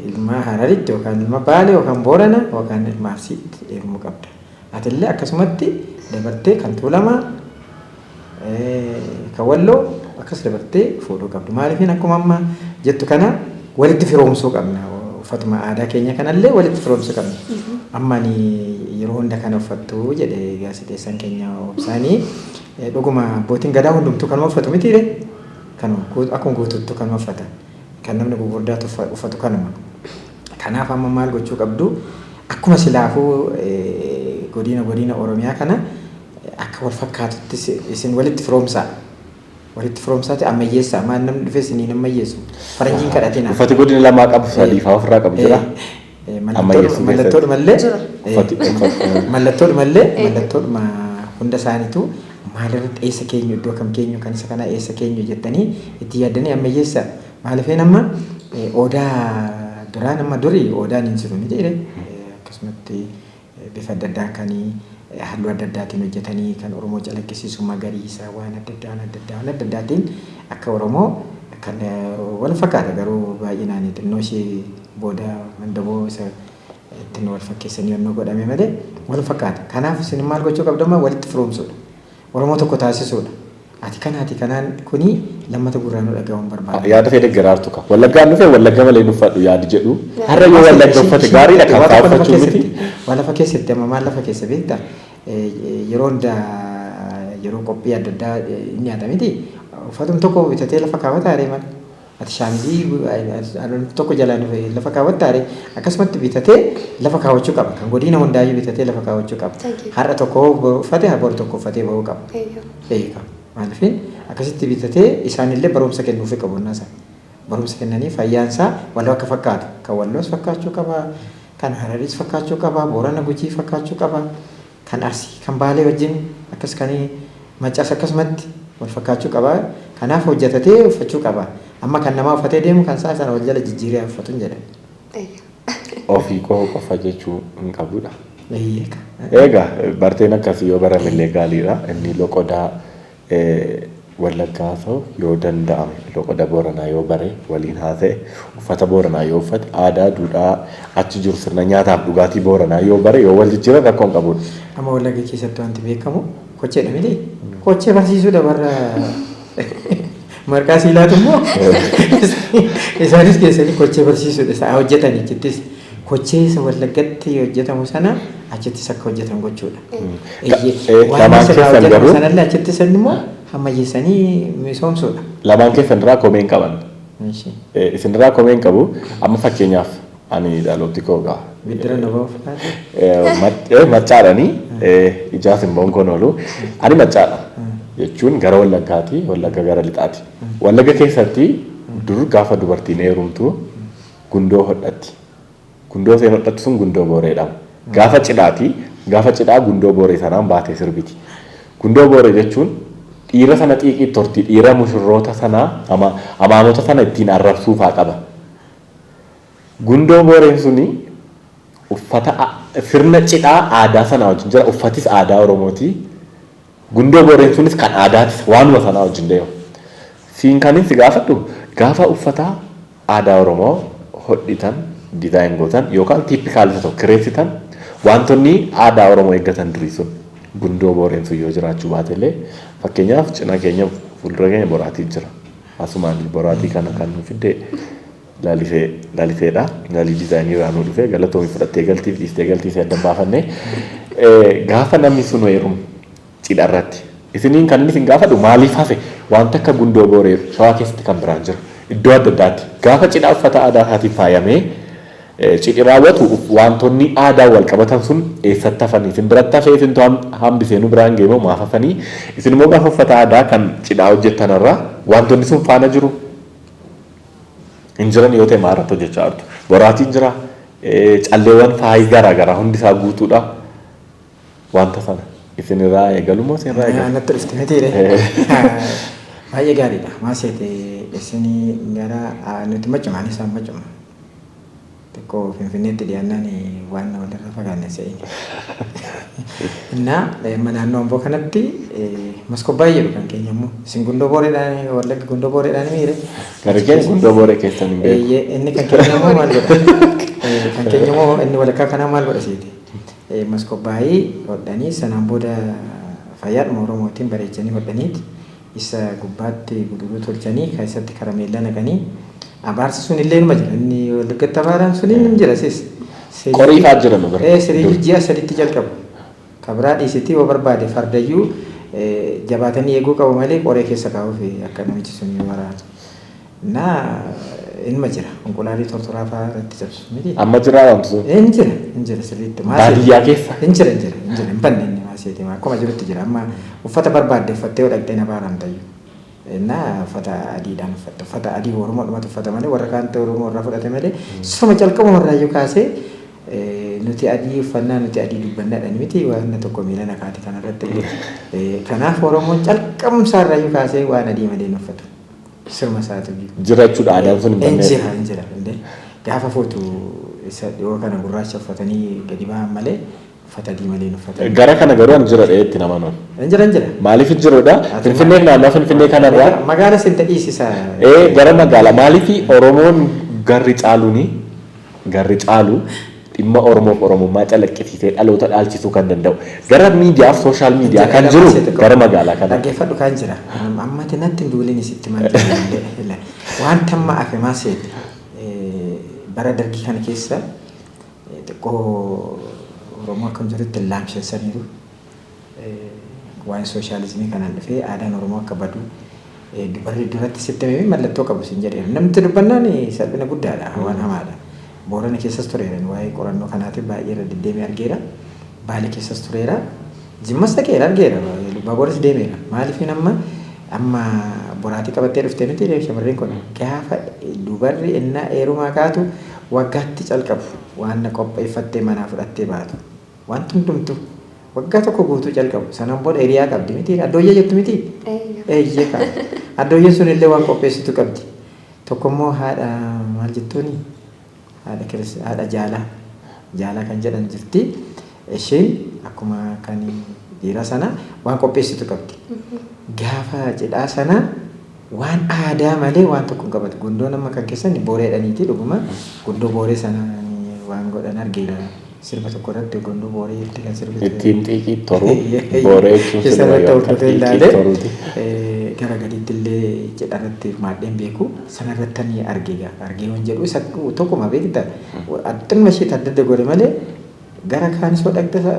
ilma Hararitti yookaan ilma Baalee yookaan Boorana yookaan ilma Arsiitti heerumuu qabda. Ati illee akkasumatti dabartee kan Tuulamaa, kan Walloo akkas dabartee fuudhuu qabdu. Maaliifin akkuma amma jettu kana walitti firoomsuu qabna. Uffatuma aadaa keenya kanallee walitti firoomsuu qabna. Amma ani yeroo hunda kana uffattu jedhe gaazexeessaan keenya Obsaanii, dhuguma abbootiin gadaa hundumtuu kanuma uffatu mitiire? Kanuma akkuma guutuuttu kanuma uffata. Kan namni gurguddaatu uffatu kanuma. Kanaaf amma maal gochuu qabdu? Akkuma silaafuu godina godina Oromiyaa kana akka wal fakkaatutti isin walitti firoomsaa. Walitti firoomsaati ammayyeessaa. Maal namni dhufee isiniin ammayyeessu? Faranjiin kadhatina. Uffati godina lamaa qabu sadii fa'aa ofirraa qabu jira. Ammayyeessuu. Mallattoodhumallee Jira. Mallattoodhumallee mallattoodhuma hunda isaaniitu maalirratti eessa keenyu, iddoo kam keenyu, kan isa kanaa eessa keenyu jettanii itti yaaddanii ammayyeessaa. Maaliifeen amma odaa duraan amma durii odaan hin jiru miti, akkasumatti bifa adda addaa kan halluu adda addaatiin hojjetanii kan Oromoo calaqqisiisu, magariisa, waan adda addaa, waan adda addaa, waan adda addaatiin akka Oromoo kan wal fakkaata, garuu baay'inaan xinnoo ishee booda mandaboo isa ittiin wal fakkeessanii yommuu godhame malee wal fakkaata. Kanaaf isin maal gochuu qabdu amma? Walitti firoomsuudha. Oromoo tokko taasisuudha. Ati kana ati kanaan kuni lammata gurraan nu dhaga'uun barbaada. Yaada fedhe garaartu qaba. Wallaggaan dhufe Wallagga malee hin uffadhu yaadi jedhu. Har'a yoo Wallagga uffate gaariidha, kan isaa uffachuu miti. Waa lafa keessatti amma maal lafa keessa beektaa? Yeroo hundaa yeroo qophii adda addaa hin nyaata miti. Uffatum tokko bitatee lafa kaawwataa ree maal? Ati shaamizii tokko jalaan lafa kaawwattaa ree? Akkasumatti bitatee lafa kaawwachuu qaba. Kan godina hundaayyuu bitatee lafa kaawwachuu qaba. Har'a tokko uffate boru tokko uffatee bahuu qaba. Eega. Maaliifin akkasitti bitatee isaanillee barumsa kennuufii qabu innaa. Barumsa kennanii fayyaan isaa wal akka fakkaatu. Kan Walloos fakkaachuu qaba. Kan Hararis fakkaachuu qaba. Boorana, Gujii fakkaachuu qaba. Kan Arsii, kan Baalee wajjin akkas, kan Maccaas akkasumatti wal fakkaachuu qaba. Kanaaf hojjetatee uffachuu qaba. Amma kan namaa uffatee deemu kan isaa sana wal jala jijjiiree uffatu hin jedhan. Ofii koo qofa jechuu hin qabudha. Eeyyee. Egaa barteen akkasii yoo baramillee gaariidha. Inni loqodaa Wallaggaa haa ta'u, yoo danda'ame loqoda Booranaa yoo bare waliin haa ta'e, uffata Booranaa yoo uffate, aadaa duudhaa achi jiru, sirna nyaataaf dhugaatii Booranaa yoo bare, yoo wal jijjiiran rakkoo hin qabudha. Amma Wallagga keessatti wanti beekamu kocheedha miti? Kochee barsiisuudha warra marqaa siilaatu immoo isaanis keessanii kochee barsiisuudha isaa hojjetan achittis kochee isa Wallaggatti hojjetamu sana achittis akka hojjetan gochuudha. Waan Lamaan asirraa keessan hojjetamu garuu sanallee achittis immoo ammayyeessanii misoomsuudha. Lamaan keessan irraa komeen qaban. Ishi. Isin irraa komeen qabu. Amma fakkeenyaaf ani dhalooti koo gaa. Biddira nu ba'uuf kaate. Maccaadhanii ijaas hin boonkoon oolu. Ani maccaadha. Jechuun gara Wallaggaati, Wallagga gara lixaati. Wallagga keessatti dur gaafa dubartiin heerumtu gundoo hodhatti. Gundoo isheen hodhattu sun gundoo booree jedhama. Gaafa cidhaati, gaafa cidhaa gundoo booree sanaan baatee sirbiti. Gundoo booree jechuun dhiira sana xiiqii torti, dhiira mushurroota sanaa, amaamota sana ittiin arrabsuufaa qaba. Gundoo booreen suni uffata sirna cidhaa aadaa sanaa wajjin jira. Uffatis aadaa Oromooti. Gundoo booreen sunis kan aadaatis waanuma sanaa wajjin deema. Siin kanin si gaafadhu, gaafa uffata aadaa Oromoo hodhitan, design gootan yookaan typical isa tokko kireessitan, wantoonni aadaa Oromoo eeggatan durii sun, gundoo booreen sun yoo jiraachuu baatellee, fakkeenyaaf cina keenya, fuuldura keenya boraatii jira. Asumaan boraatii kana kan nu fidde Lalisee Laliseedha. Lalii design irraa nu dhufe, galatoomii. Fudhattee galtiif dhiistee galtii si addan baafannee. Gaafa namni sun heerumu cidha irratti isiniin kan inni isin gaafadhu, maaliif hafe wanta akka gundoo booree? Shawaa keessatti kan biraan jira. Iddoo adda addaatti gaafa cidha uffata aadaa isaatiin faayamee cidhi raawwatu, wantoonni aadaa wal qabatan sun eessatti hafanii? Isin biratti hafee isintu hambisee nu biraan geemoo maaf hafanii? Isin immoo gaafa uffata aadaa kan cidhaa hojjettanarraa wantoonni sun faana jiru hin jiran yoo ta'e, maal irratti hojjechaa jirtu? Boraatiin jira, calleewwan faayii garaa garaa hundi isaa guutuudha. Wanta sana isinirraa eegalu moo isinirraa eegalu? Natti dhufte mitiire. Baay'ee gaariidha. Maal seete, isinii gara nuti maccumaan isaan maccuma. Xiqqoo Finfinneetti dhiyaannaan waan walirra fagaanne se'in. Innaa amma naannoo Amboo kanatti maskobbaa jedhu, kan keenya immoo isin gundoo booreedhaan, Wallagga gundoo booreedhaan miire. Gara keenya gundoo booree keessan hin beeku. Inni kan keenya immoo maal godha? Kan keenya immoo inni walakkaa kanaa maal godha seete? Maskobbaayii hodhanii, sanaan booda fayyaadhuma Oromootiin bareechanii hodhaniiti isa gubbaatti guduruu tolchanii keessatti karameellaa naqanii, abaarsi sun illee numa jira. Inni Wallaggatti abaaraan sun inni jira sis. Qorii fa'aa jira nu bira. Siriyyuu ji'a 3tti jalqabu. Kabraa dhiisitii yoo barbaade fardayyuu jabaatanii eeguu qabu malee qoree keessa kaa'uuf akka namichi sun waraanu. Naa inuma jira. Konkolaatii tortoraa fa'aa irratti cabsu miti. Amma jira wanti sun? Hin jira, hin jira sirriitti. Baadiyyaa keessa? Hin jira, hin jira, hin jira, hin banne inni maaseeti. Akkuma jirutti jira. Amma uffata barbaadde uffattee yoo dhaqxee na baaramtayyuu. Innaa uffata adiidhaan uffatta. Uffata adii Oromoodhumatu uffata malee warra kaantu Oromoo irraa fudhate malee, suma calqabuma irraayyuu kaasee nuti adii uffannaa, nuti adii dubbannaadhaan miti waan tokko miila nakaati kanarratti illee. Kanaaf Oromoon calqabumsaa irraayyuu kaasee waan adii malee hin uffatu. Sirma isaatu jira jechuudha, aadaan sun hin Hin banneef. jira, hin jira. Gaafa fuutu isa dhiyoo kana gurraacha uffatanii gadi ba'an malee uffata adii malee hin uffatan. Gara kana garuu ani jira dheetti nama noon. Hin jira, hin jira. Maaliif hin jirudha? Finfinnee, naannoo Finfinnee kanarraa. Magaala sin ta'isiisa. Gara magaalaa maaliif Oromoon garri caaluuni, garri caalu dhimma Oromoof Oromummaa calaqqisiisee dhaloota dhaalchisuu kan danda'u gara miidiyaaf social media kan jiru gara magaalaa kana. Dhaggeeffadhu, kan jira. Ammati natti hin duulin, isitti maal jedhu. Wanta amma hafe maal seete, bara dargii kana keessa xiqqoo Oromoo akkam jirutti laamsheessaniiru. Waa'ee sooshaalizimii kanaan dhufee aadaan Oromoo akka badu, dubarri duratti sitti himee mallattoo qabu siin jedheera. Namni dubbannaan salphina guddaadha, waan hamaadha. Boorana keessas tureera, waa'ee qorannoo kanaatiif baay'ee irra deddeemee argeera. Baale keessas tureera. Jimmas dhaqeera, argeera. Lubbaaboris deemeera. Maaliif amma boraatii qabattee dhuftee miti shamarreen kun, gaafa dubarri innaa heerumaa kaatu waggaatti calqabu waan qopheeffattee manaa fudhattee baatu. Wanti hundumtu waggaa tokko guutuu calqabu. Sanaan booda hiriyaa qabdi miti, addooyyee jettu miti. Eeyyee kaa. Addooyyeen sun illee waan qopheessitu qabdi. Tokko immoo haadha maal jettuuni? Haadha kiris, haadha jaalaa. Jaalaa kan jedhan jirti. Isheen akkuma kan Dhiiraa sana waan qopheessitu qabdi. Gaafa cidhaa sana waan aadaa malee waan tokko hin qabatu. Gundoon amma kan keessan booreedhaniiti dhuguma. Gundoo booree sana waan godhan argeera. Sirba tokko irratti gundoo booree itti kan sirbitu. Ittiin xiiqii toruu booree jechuun Isa sirba irratti yoo akka hordofee xiiqii ilaalee toruuti. Gara gadiitti illee cidha irratti hirmaadheen beeku sana irratti ani arge gaafa argee waan jedhu isa tokkuma beekta xinnuma ishee adda adda godhe malee gara kaanis yoo dhaqxe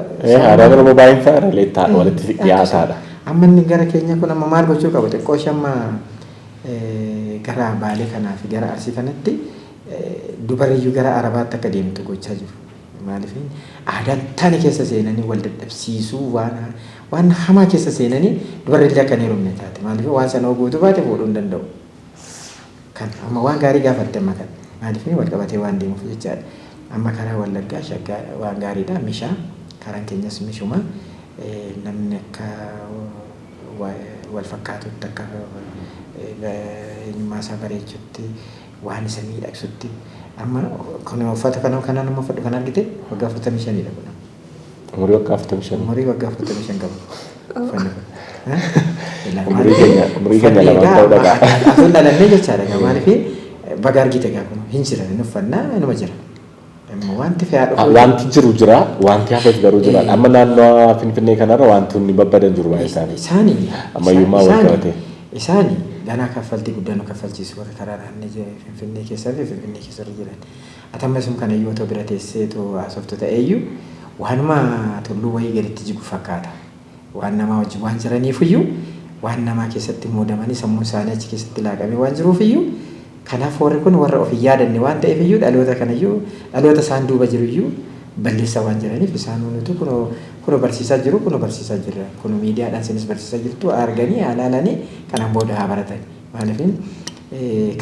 Aadaan Oromoo baay'een isaa irra walitti dhiyaataadha. Amma inni gara keenya kun amma maal gochuu qabu xiqqoo ishee amma gara Baalee kanaa fi gara Arsii kanatti dubariyyuu gara Arabaatti akka deemtu gochaa jiru. Maaliif aadaan taane keessa seenanii wal dadhabsiisuu waan hamaa keessa seenanii dubarri akka hin heerumne taate. Maaliif waan sana guutuu baate fuudhuu hin danda'u. Kan amma waan gaarii gaafatte amma kan maaliif wal qabatee waan deemuuf jechaadha. Amma karaa Wallaggaa shaggaa waan gaariidha mishaa karaan keenyas mishuma namni akka wal fakkaatutti akka eenyummaa isaa bareechutti waan isa miidhagsutti amma kun uffata kana kanaan amma uffadhu kan argite waggaa 45dha kun. Umurii waggaa 45. Umurii waggaa 45 qabu. Uffanni kun. Umurii keenya lamaan ta'uu dhagaa. Atuun dhalannee jechaadha. Maaliif baga argite gaa kun hin jira hin uffannaa inuma jira. Wanti fe'aa dhufu. Wanti jiru jira, wanti hafes garuu jira. Amma naannoo Finfinnee kanarra wantoonni babbadan jiru baay'ee isaanii. Isaanii. Ammayyummaa wal qabatee. Isaanii ganaa kaffaltii guddaa nu kaffalchiisu warra karaa naannoo Finfinnee keessaa fi Finfinnee keessa irra jiran. Ati amma sun kana yoo ta'u bira teessee too haasoftu ta'eyyuu waanuma tulluu wayii gaditti jigu fakkaata. Waan namaa wajjin waan jiraniifiyyuu waan namaa keessatti muudamanii sammuun isaanii achi keessatti laaqamee waan jiruufiyyuu kanaaf warri kun warra of hin yaadanne waan ta'eef iyyuu dhaloota kanayyuu dhaloota isaan duuba jiruyyuu balleessaa waan jiraniif isaan nuti kunoo kunoo barsiisaa jiru kunoo barsiisaa jirra kunoo miidiyaadhaan isinis barsiisaa jirtu arganii alaalanii kanaan booda haa baratan maaliif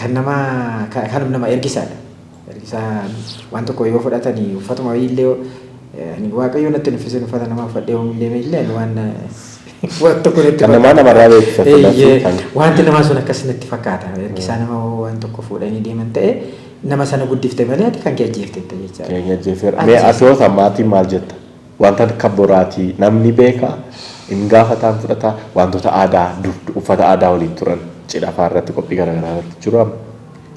kan nama kan nama ergisaadha. Ergisaa waan tokko yoo fudhatanii uffatuma wayiillee ani waaqayyo natti nuffisin uffata namaa uffadhee yoo deeme illee waan waan tokko natti Kan namaa namarraa beeksisa. Wanti namaa sun akkas natti fakkaata. Ergisaa nama waan tokko fuudhanii deeman ta'e nama sana guddifte malee ati kan kee ajjeeftetta jechaadha. Keenya ajjeefeera. Mee ati maatiin maal jetta? Wanta akka boraatii namni beekaa hin gaafataan fudhataa wantoota aadaa dur uffata aadaa waliin turan cidha fa'aa irratti qophii garaagaraa irratti jiru amma.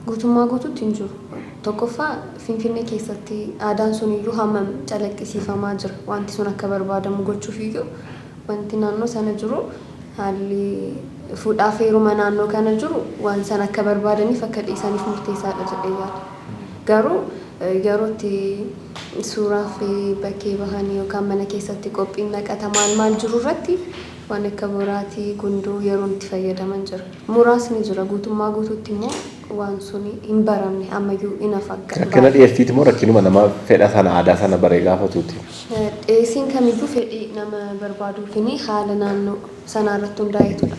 Guutummaa guutuutti hin jiru. Tokkoffaa Finfinnee keessatti aadaan sun iyyuu hammam calaqqisiifamaa jira. Wanti sun akka barbaadamu gochuuf iyyuu wanti naannoo sana jiru haalli fuudhaaf heeruma naannoo kana jiru waan sana akka barbaadaniif akka dhiisaniif murteessaadha jedhee yaada. Garuu yeroo itti suuraa fi bakkee bahanii yookaan mana keessatti qophiin naqata maal maal jiru irratti waan akka boraatii, gundoo yeroon itti fayyadaman jira. Muraasni jira guutummaa guutuutti immoo waan suni hin baramne ammayyuu hin hafa. Rakkina dhiyeessiiti moo rakkinuma nama fedha sana aadaa sana baree gaafatuuti? Dhiyeessiin kamiyyuu fedhii nama barbaaduufini haala naannoo sanaa irratti hundaa'eetudha.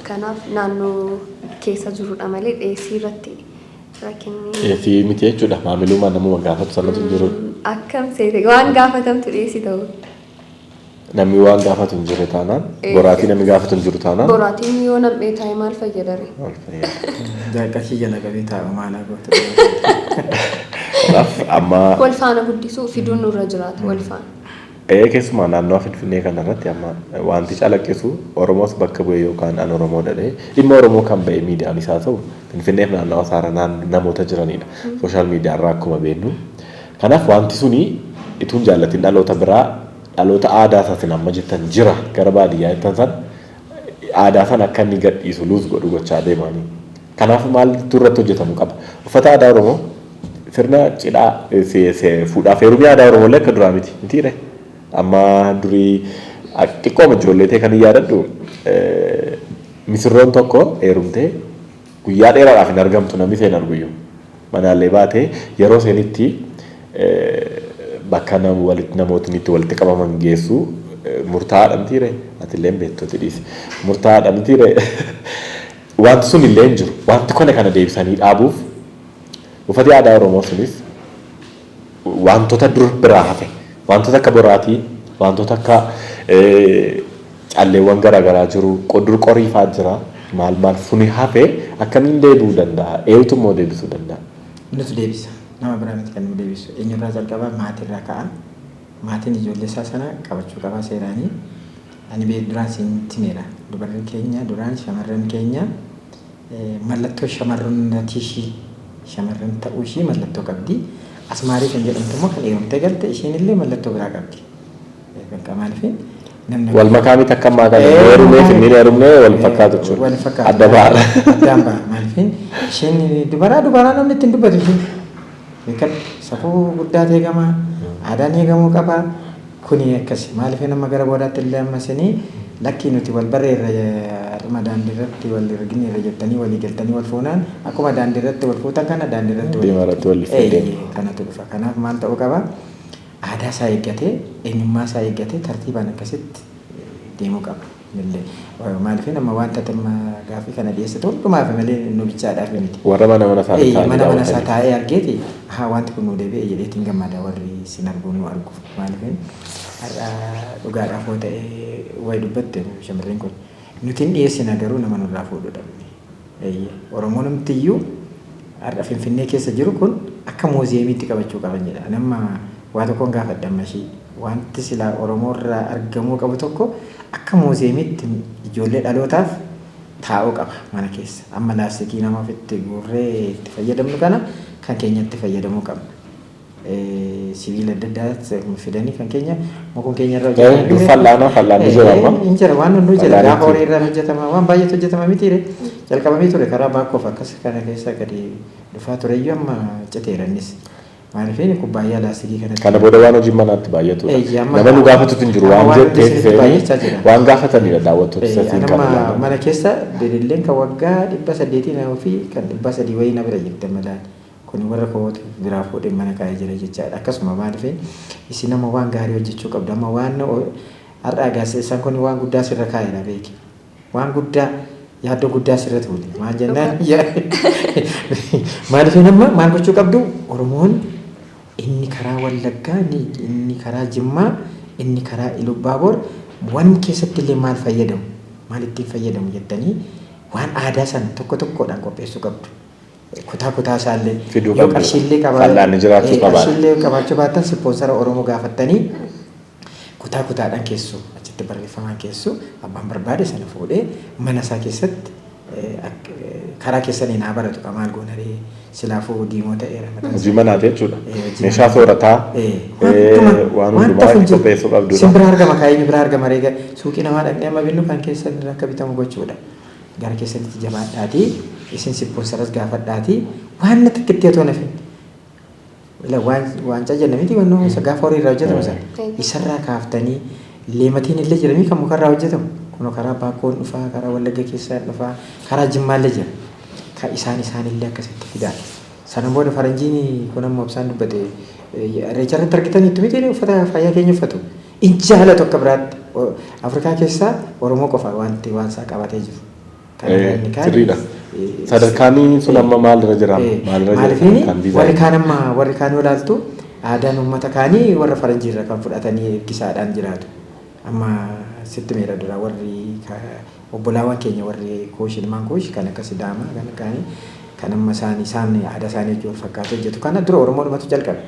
Kanaaf naannoo keessa jirudha malee dhiyeessii irratti rakkinni. Dhiyeessii miti jechuudha maamilummaa namuma gaafatu sanatu hin jiru. Akkam seete waan gaafatamtu dhiyeessii ta'u. Namni waan gaafatu hin jirre taanaan boraatii namni gaafatu hin jiru taanaan. Boraatiin yoo nam'ee taa'e maal fayyadare? Maal fayyada? Qarshii jala qabee taa'u maal haa gootu. Kanaaf amma Wal faana guddisuu fiduun nurra jiraata wal faana. Keessumaa naannoo Finfinnee kanarratti amma wanti calaqqisu Oromoos bakka bu'e yookaan an Oromoo dhadhee dhimma Oromoo kan ba'e miidiyaan isaa ta'u Finfinneef naannawa isaarra namoota jiranidha. Social media irraa akkuma beeknu. Kanaaf wanti suni ituun jaallatin dhaloota biraa dhaloota aadaa isaatiin amma jettan jira gara baadiyyaa jettan san aadaa sana akka inni gadhiisu lose godhu gochaa deemanii. Kanaaf maaltu irratti hojjetamuu qaba? Uffata aadaa Oromoo sirna cidhaa fuudhaaf heerumii aadaa Oromoo illee akka duraa miti mitiire. Amma durii xiqqooma ijoollee ta'e kan hin yaadadhu misirroon tokko heerumtee guyyaa dheeraadhaaf hin argamtu namni seen arguyyuu. Manaallee baatee yeroo seenitti bakka namootni itti walitti qabaman geessu murtaa'aadha mitiire. Ati illee beektooti dhiisi. Murtaa'aadha mitiire. Wanti sun illee hin jiru. Wanti kana kana deebisanii dhaabuuf uffati aadaa Oromoo sunis wantoota dur biraa hafe wantoota akka boraatii wantoota akka calleewwan garaagaraa jiru dur qorii fa'aa jira maal maal suni hafe akkamiin deebi'uu danda'a eenyutu immoo deebisuu danda'a. Nutu deebisa. Nama biraa miti kan nu deebisu. Eenyurraa jalqabaa maatirraa ka'a. Maatiin ijoollee isaa sana qabachuu qaba seeraanii. Ani duraan sitti himeera. Dubarri keenya duraan shamarran keenya mallattoo shamarrummaa ishii shamarran ta'uu ishii mallattoo qabdi. Asmaarii kan jedhamtu immoo kan heerumtee galte isheen illee mallattoo biraa qabdi. Bakka maaliif namni Wal makaa miti akka ammaa kana heerumee fi inni heerumnee wal fakkaatu jechuudha. Wal fakkaatu. Adda ba'a. Addaan ba'a. Maaliif isheen dubaraa dubaraa namni ittiin dubbatu isheen. Beekadhu safuu guddaa eegama, aadaan eegamuu qaba. Kuni akkasi. Maaliif nama gara boodaatti illee amma isinii lakkii nuti wal barreerra dhuma daandii irratti wal argineerra jettanii walii galtanii wal fuunaan akkuma daandii irratti wal fuutan kana daandii irratti Deemaa irratti wal Eeyyee, kanatu dhufa. Kanaaf maal ta'uu qaba? Aadaa isaa eeggatee, eenyummaa isaa eeggatee tartiibaan akkasitti deemuu qaba. Illee maaliif nama wanta amma gaaffii kana dhiyeessitu hundumaaf malee nu bichaadhaaf miti. Warra mana mana isaanii taa'anii Mana mana isaa daawwatanii. taa'ee argeeti haa wanti kun nu deebi'e jedheetiin gammada warri sin argu nu argu. Maaliif har'a dhugaadhaaf yoo ta'e wayi dubbatte shamarreen kun nuti hin dhiyeessina garuu nama nurraa fuudhu dhabne. Oromoon homtiyyuu har'a Finfinnee keessa jiru kun akka muuziyeemiitti qabachuu qaban jedha. Nama waa tokkoon gaafadha amma ishii. Wanti silaa Oromoo irraa argamuu qabu tokko akka muuziyeemiitti ijoollee dhalootaaf taa'uu qaba mana keessa. Amma laastikii nama ofitti guurree itti fayyadamnu kana kan keenyatti fayyadamuu qabna. Sibiila adda addaa fidanii kan keenya mukuun keenya irra Dur fal'aana fal'aanni jira amma. Hin jira waan hunduu jira Fal'aanni gaafa horii irraa hojjetama waan baay'eetu hojjetama mitiire jalqabamee ture karaa baakkoof akkas kana keessa gadi dhufaa tureyyuu amma citeera innis. Maaliif kubbaayyaa laastikii kanatti. Kana booda waan hojii manaatti baay'atudha. Eeyya, amma- Nama nu gaafatutu hin jiru amma waan waan hundi jetteef isinitti baay'achaa jira. waan gaafatanidha daawwattoota isaatiin kan Anamma ilaalan. mana keessa bililleen kan waggaa 800 na ofii kan 300 wayii na bira jirti amma laal. Kun warra kootu biraa fuudhee mana kaa'ee jira jechaadha. Akkasuma maaliif isin nama waan gaarii hojjechuu qabdu amma waan har'a gaazexeessaan kun waan guddaa sirra kaa'eera beeki. Waan guddaa yaaddoo guddaa sirra tuule. Maal jennaan maaliif nama maal gochuu qabdu Oromoon inni karaa Wallaggaa inni karaa Jimmaa inni karaa Ilubbaabor waan keessatti illee maal fayyadamu maal ittiin fayyadamu jettanii waan aadaa sana tokko tokkodhaan qopheessuu qabdu. Kutaa kutaa isaallee Fiduu yoo qabdu. qarshiillee Fal'aanni jiraachuu qaba. Qarshiillee qabaachuu baattan ispoonsara Oromoo gaafattanii kutaa kutaadhaan keessu achitti barreeffamaan keessu abbaan barbaade sana fuudhee mana isaa keessatti karaa keessaniin haa baratu qa maal goonaree silaafuu diimoo ta'eera mataan Hojii manaati jechuudha. Hojii Meeshaa manaa. soorataa waan Wanta hundumaa kun jiru. qopheessuu qabdudha. Sin biraa argama kaayyoo biraa argama reega suuqii namaa dhaqnee amma binnu kan keessan irraa akka bitamu gochuudha. Gara keessanitti jabaadhaatii isin ispoonsaras gaafadhaatii waan na takkitti otoo nafin. Waancaa jenna miti wannoo isa gaafa horii irraa hojjetamu sana. Isarraa kaaftanii leematiin illee jedhanii kan mukarraa hojjetamu. Kunoo karaa Baakkoon dhufaa, karaa Wallagga keessaan dhufaa, karaa Jimmaallee jira. Kan isaan isaanillee akkasitti fidaa. Sana booda faranjiin kun amma obsaan dubbate irreecha irratti argitaniitu miti uffata fayyaa keenya uffatu. In jaalatu akka biraatti. Afrikaa keessaa Oromoo qofa wanti waan isaa qabatee jiru. Kan inni kaan- Sirriidha. Sadarkaan sun amma maalirra jira? Maalirra jira? Maaliifini Sadarkaan warri diizaayinii. kaan amma warri kaan yoo ilaaltu aadaan uummata kaanii warra faranjiirra kan fudhatanii ergisaadhaan jiraatu. Amma sitti meera dura warri obbolaawwan keenya warri kuush ilmaan kuush kan akka Sidaamaa kan kaanii kan amma isaan isaan aadaa isaanii wajjin wal fakkaatee hojjetu kana dura Oromoodhumatu jalqabe.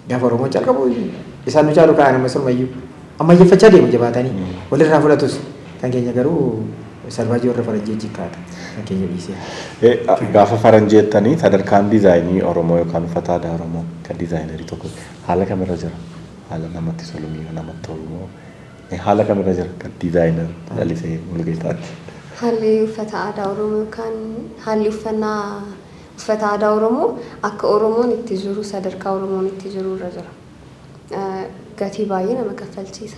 Gaafa Oromoon calqabu isaan nu caalu ka'an amma sirumayyuu ammayyeeffachaa deemu jabaatanii walirraa fudhatus kan keenya garuu salvaajii warra faranjii wajjin kaata kan keenya dhiisee. Gaafa faranjii jettanii sadarkaan diizaayinii Oromoo yookaan uffata aadaa Oromoo kan diizaayinerii tokko haala kamirra jira? Haala namatti tolu miira namatti tolu moo haala kamirra jira kan diizaayinar Lalisee Mulgeetaatti? Haalli uffata aadaa Oromoo yookaan haalli uffannaa uffata aadaa Oromoo akka Oromoon itti jiru sadarkaa Oromoon itti jiru irra jira. Gatii baay'ee nama kaffalchiisa.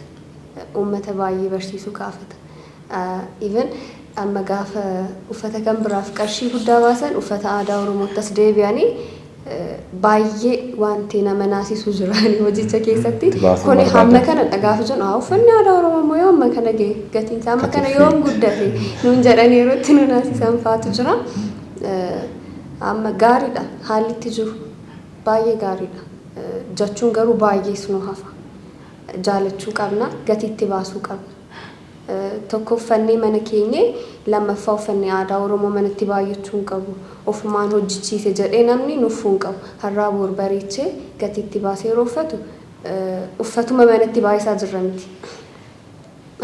Uummata baay'ee barsiisuu gaafata. Even amma gaafa uffata kan biraaf qarshii guddaa baasan uffata aadaa Oromootti as deebi'anii baay'ee wanti nama naasisu jira hojicha keessatti. Itti baasuu Kuni hamma barbaadan. kana gaafa jennu haa uffanni aadaa Oromoo immoo yoo amma kana gahe gatiin isaa amma kana yoom Katuffii. guddate nuun jedhanii yeroo itti nu naasisan faatu jira. Amma gaariidha haalli itti jiru baay'ee gaariidha. Jechuun garuu baay'ees nu hafa. Jaalachuu qabna gatii itti baasuu qabna. Tokko uffannee mana keenyee lammaffaa uffannee aadaa Oromoo manatti baay'achuu hin qabu. Ofumaan hojjechiise jedhee namni nuffuu hin qabu. Har'aa bor bareechee gatii itti baasee yeroo uffatu Uffatuma manatti baay'isaa jirra miti.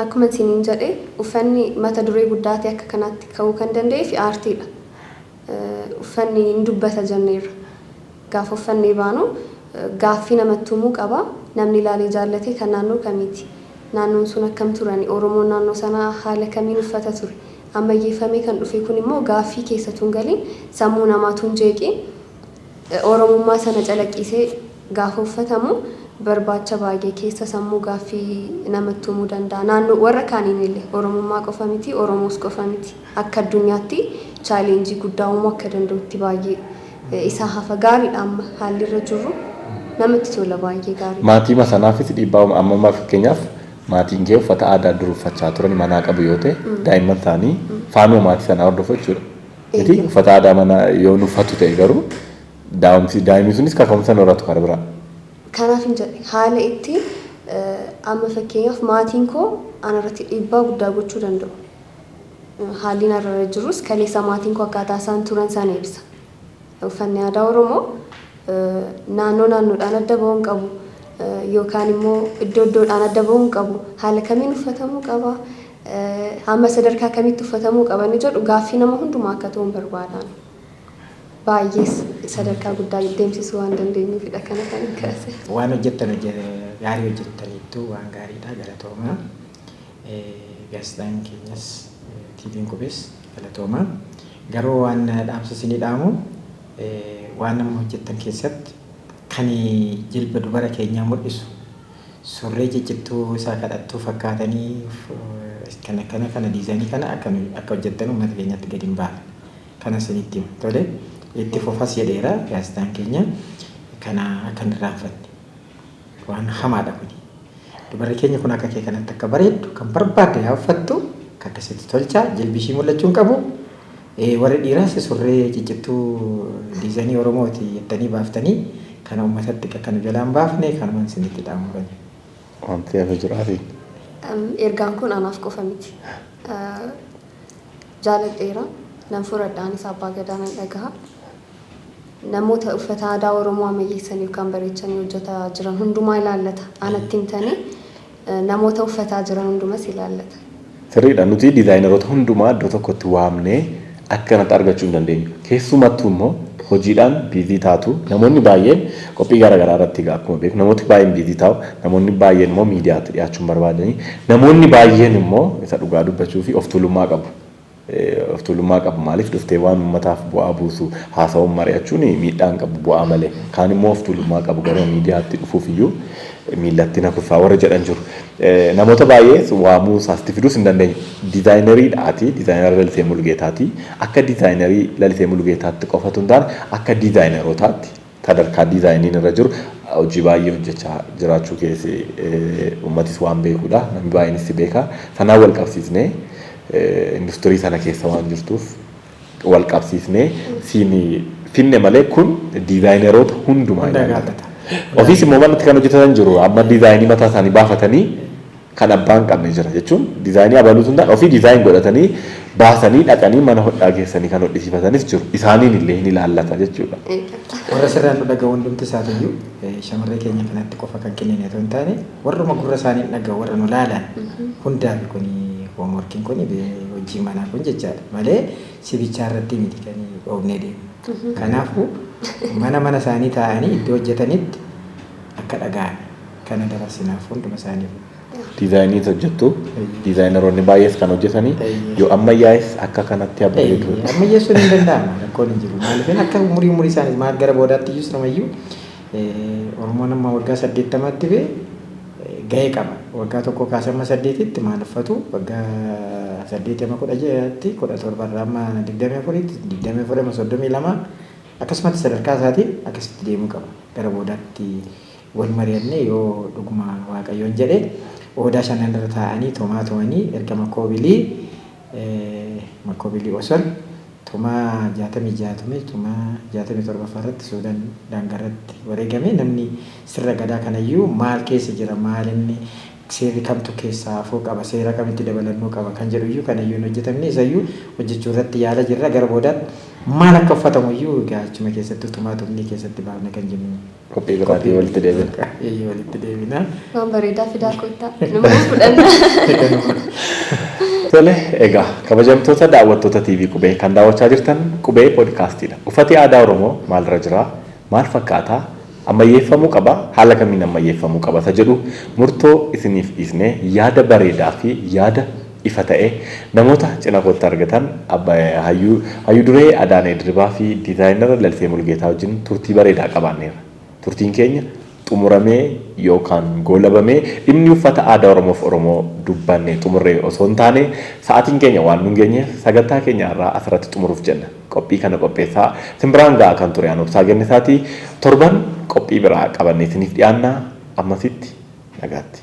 Akkuma isiniin jedhe, uffanni mata duree guddaa ta'e akka kanaatti ka'uu kan danda'ee fi aartiidha. Uffanni hin dubbata jenneerra. Gaafa uffannee baanu gaaffii namatti uumuu qaba. Namni ilaalee jaallatee kan naannoo kamiiti? Naannoon sun akkam turani? Oromoon naannoo sanaa haala kamiin uffata ture? Ammayyeeffamee kan dhufe kun immoo gaaffii keessatu hin galiin, sammuu namaatu hin jeeqiin, Oromummaa sana calaqqisee gaafa uffatamu barbaacha baay'ee keessa sammuu gaaffii namatti uumuu danda'a. Naannoo warra kaaniin illee Oromummaa qofa miti, Oromoos qofa miti. Akka addunyaatti challenge guddaa uumuu akka danda'utti baay'ee isaa hafa gaariidha. Amma haalli irra jirru namatti tola, baay'ee gaariidha. Maatii sanaafis dhiibbaa uuma. Amma amma fakkeenyaaf maatiin kee uffata aadaa dur uffachaa turan manaa qabu yoo ta'e, daa'imman isaanii faanuma maatii sanaa hordofu jechuudha. Miti, uffata aadaa manaa yoo nu uffatu ta'e garuu daa'imsi daa'imni sunis kaka'umsa horatu karaa biraa. Kanaaf hin jedhe, haala itti amma fakkeenyaaf maatiin koo anarratti dhiibbaa guddaa gochuu danda'u. Haalli narra jirus kaleessa maatiin koo akkaataa isaan turan sana ibsa. Uffanni aadaa Oromoo naannoo naannoodhaan adda ba'uu hin qabu. Yookaan immoo iddoo iddoodhaan adda ba'uu hin qabu. Haala kamiin uffatamuu qaba? Hamma sadarkaa kamitti uffatamuu qaba inni jedhu gaaffii nama hundumaa akka ta'u hin barbaadan. Baay'ees sadarkaa guddaa deemsisuu waan dandeenyuufidha kana kan hin kaase. Waan hojjettan gaarii hojjettaniittu, waan gaariidha, galatoomaa. Gaazexaan keenyas, TV'n Qubees galatoomaa. Garuu waan dhaamsa isinii dhaamu, waan nama hojjettan keessatti kan jilba dubara keenyaa mul'isu, surree ciccittuu isaa kadhattuu fakkaatanii kana kana kana design kana akka hojjettan uummata keenyatti gadi hin baafne. Kana isinitti hima. Tole, itti fufas jedheera gaazexaan keenya, kana akka hin irraanfanne. Waan hamaadha kuni. Dubarri keenya kun akka kee kanatti akka bareeddu kan barbaadde haa uffattu, akka akkasitti tolchaa, jilbi ishii mul'achuu hin qabu. Warri dhiiraas surree ciccittuu design Oromooti jettanii baaftanii kana uummatatti akka nu jalaan baafne kanumaan isinitti dhaamu bane. Wanti hafe jiraati. Ergaan kun anaaf qofa miti. Jaaladheera. Nan furadhaanis, abbaa gadaa nan dhagaha. Namoota uffata aadaa Oromoo ammayyeessanii yookaan bareechanii hojjetaa jiran hundumaa ilaallata. Anatti himtanii namoota uffataa jiran hundumas ilaallata. Sirriidha. Nuti designeroota hundumaa iddoo tokkotti waamnee akkanatti argachuu hin dandeenyu. Keessumattuu immoo hojiidhaan busy taatu. Namoonni baay'een qophii garaagaraa irratti egaa akkuma beeku namooti baay'een busy taa'u. Namoonni baay'een immoo miidiyaatti dhiyaachuu hin barbaadanii. Namoonni baay'een immoo isa dhugaa dubbachuu fi of tuulummaa qabu. Of tuulummaa qabu. Maaliif dhuftee waan uummataaf bu'aa buusu haasa'uun mari'achuun miidhaa hin qabu, bu'aa malee. Kaan immoo of tuulummaa qabu, gara miidiyaatti dhufuuf iyyuu miillatti na kuffaa warra jedhan jiru. Namoota baay'ee waamuu isaasti fiduus hin dandeenyu. Designeriidhaati. Designer Lalisee Mulugeetaati. Akka designer Lalisee Mulugeetaatti qofatu hin taane, akka designerootaatti sadarkaa designiin irra jiru hojii baay'ee hojjechaa jiraachuu keessi uummatis waan beekudha. Namni baay'eenis si beeka. Sanaan wal qabsiisnee, industirii sana keessa waan jirtuuf wal qabsiisnee siin finne malee kun designeroota hundumaa Hunda ilaallata. gaafata. Ofiis immoo manatti kan hojjetan jiru. Amma design mataa isaanii baafatanii kan abbaan hin qabne jira jechuun, design abaluutu hin taane, ofii design godhatanii baasanii dhaqanii mana hodhaa geessanii kan hodhisiifatanis jiru. Isaaniin illee hin ilaallata jechuudha. Warra sirraan nu dhaga'u hundumti isaatiiyyuu, shamarree keenya kanatti qofa kan kennine otoo hin taane, warruma gurra isaanii dhaga'u, warra nu laalan hundaaf kuni homeworkiin kuni, hojii manaa kun jechaadha malee sibichaa irratti miti kan dhoofnee deemnu. Kanaafuu mana mana isaanii taa'anii iddoo hojjetanitti akka dhaga'an kana dabarsinaaf hunduma isaaniif. Designiis hojjettu, designeroonni baay'ees kan hojjetanii yoo ammayyaa'es akka kanatti bareedu. Ammayyeessuun hin danda'ama, rakkoon hin jiru. Maaliif akka umurii umurii isaanii maal gara boodaatti iyyuu sirumayyuu Oromoon amma waggaa 80tti bee gahee qaba. Waggaa 1 kaasee amma 8tti maal uffatu, waggaa 8 amma 16tti, 17rraa amma 24tti, 24 amma 32, akkasumatti sadarkaa isaatiin akkasitti deemuu qaba. Gara boodaatti wal mari'annee, yoo dhuguma Waaqayyoon jedhe, odaa shanan irra taa'anii tomaa tumanii erga makkoobilii osol tumaa 66 tume, tumaa 67ffaa irratti Suudaan daangaa irratti wareegame, namni sirra gadaa kanayyuu maal keessa jira, maal inni Seerri kamtu keessaa hafuu qaba, seera kamitti dabalannuu qaba kan jedhu iyyuu kan iyyuu hin hojjetamne, isayyuu hojjechuu irratti yaala jirra. Gara boodaatti maal akka uffatamu iyyuu egaa achuma keessatti utumaa tumnii keessatti baafna kan jennu. Qophii biraatiin walitti deebina. Eeyyee, walitti deebina. Waan bareedaa fidaa kottaa. Nama fudhanna. Tole, egaa kabajamtoota daawwattoota TV Qubee, kan daawwachaa jirtan Qubee Poodkaastiidha. Uffati aadaa Oromoo maalirra jira? Maal fakkaataa? Ammayyeeffamuu qaba? Haala kamiin ammayyeeffamuu qaba? Isa jedhu murtoo isiniif dhiisnee, yaada bareedaa fi yaada ifa ta'e namoota cina kootti argatan, hayyuu duree Adaanee Diribaa fi diizaayinara Lalisee Mulgeetaa wajjin turtii bareedaa qabaanneerra. Turtiin keenya xumuramee yookaan goolabamee, dhimmi uffata aadaa Oromoof Oromoo dubbannee xumurree osoo hin taane, sa'aatiin keenya waan nun geenyeef sagantaa keenya irraa asirratti xumuruuf jenna. Qophii kana qopheessaa simbiraan ga'aa kan ture Anoobsaa Gennisaatii. Torban qophii biraa qabannee isiniif dhiyaanna. Ammasitti nagaatti.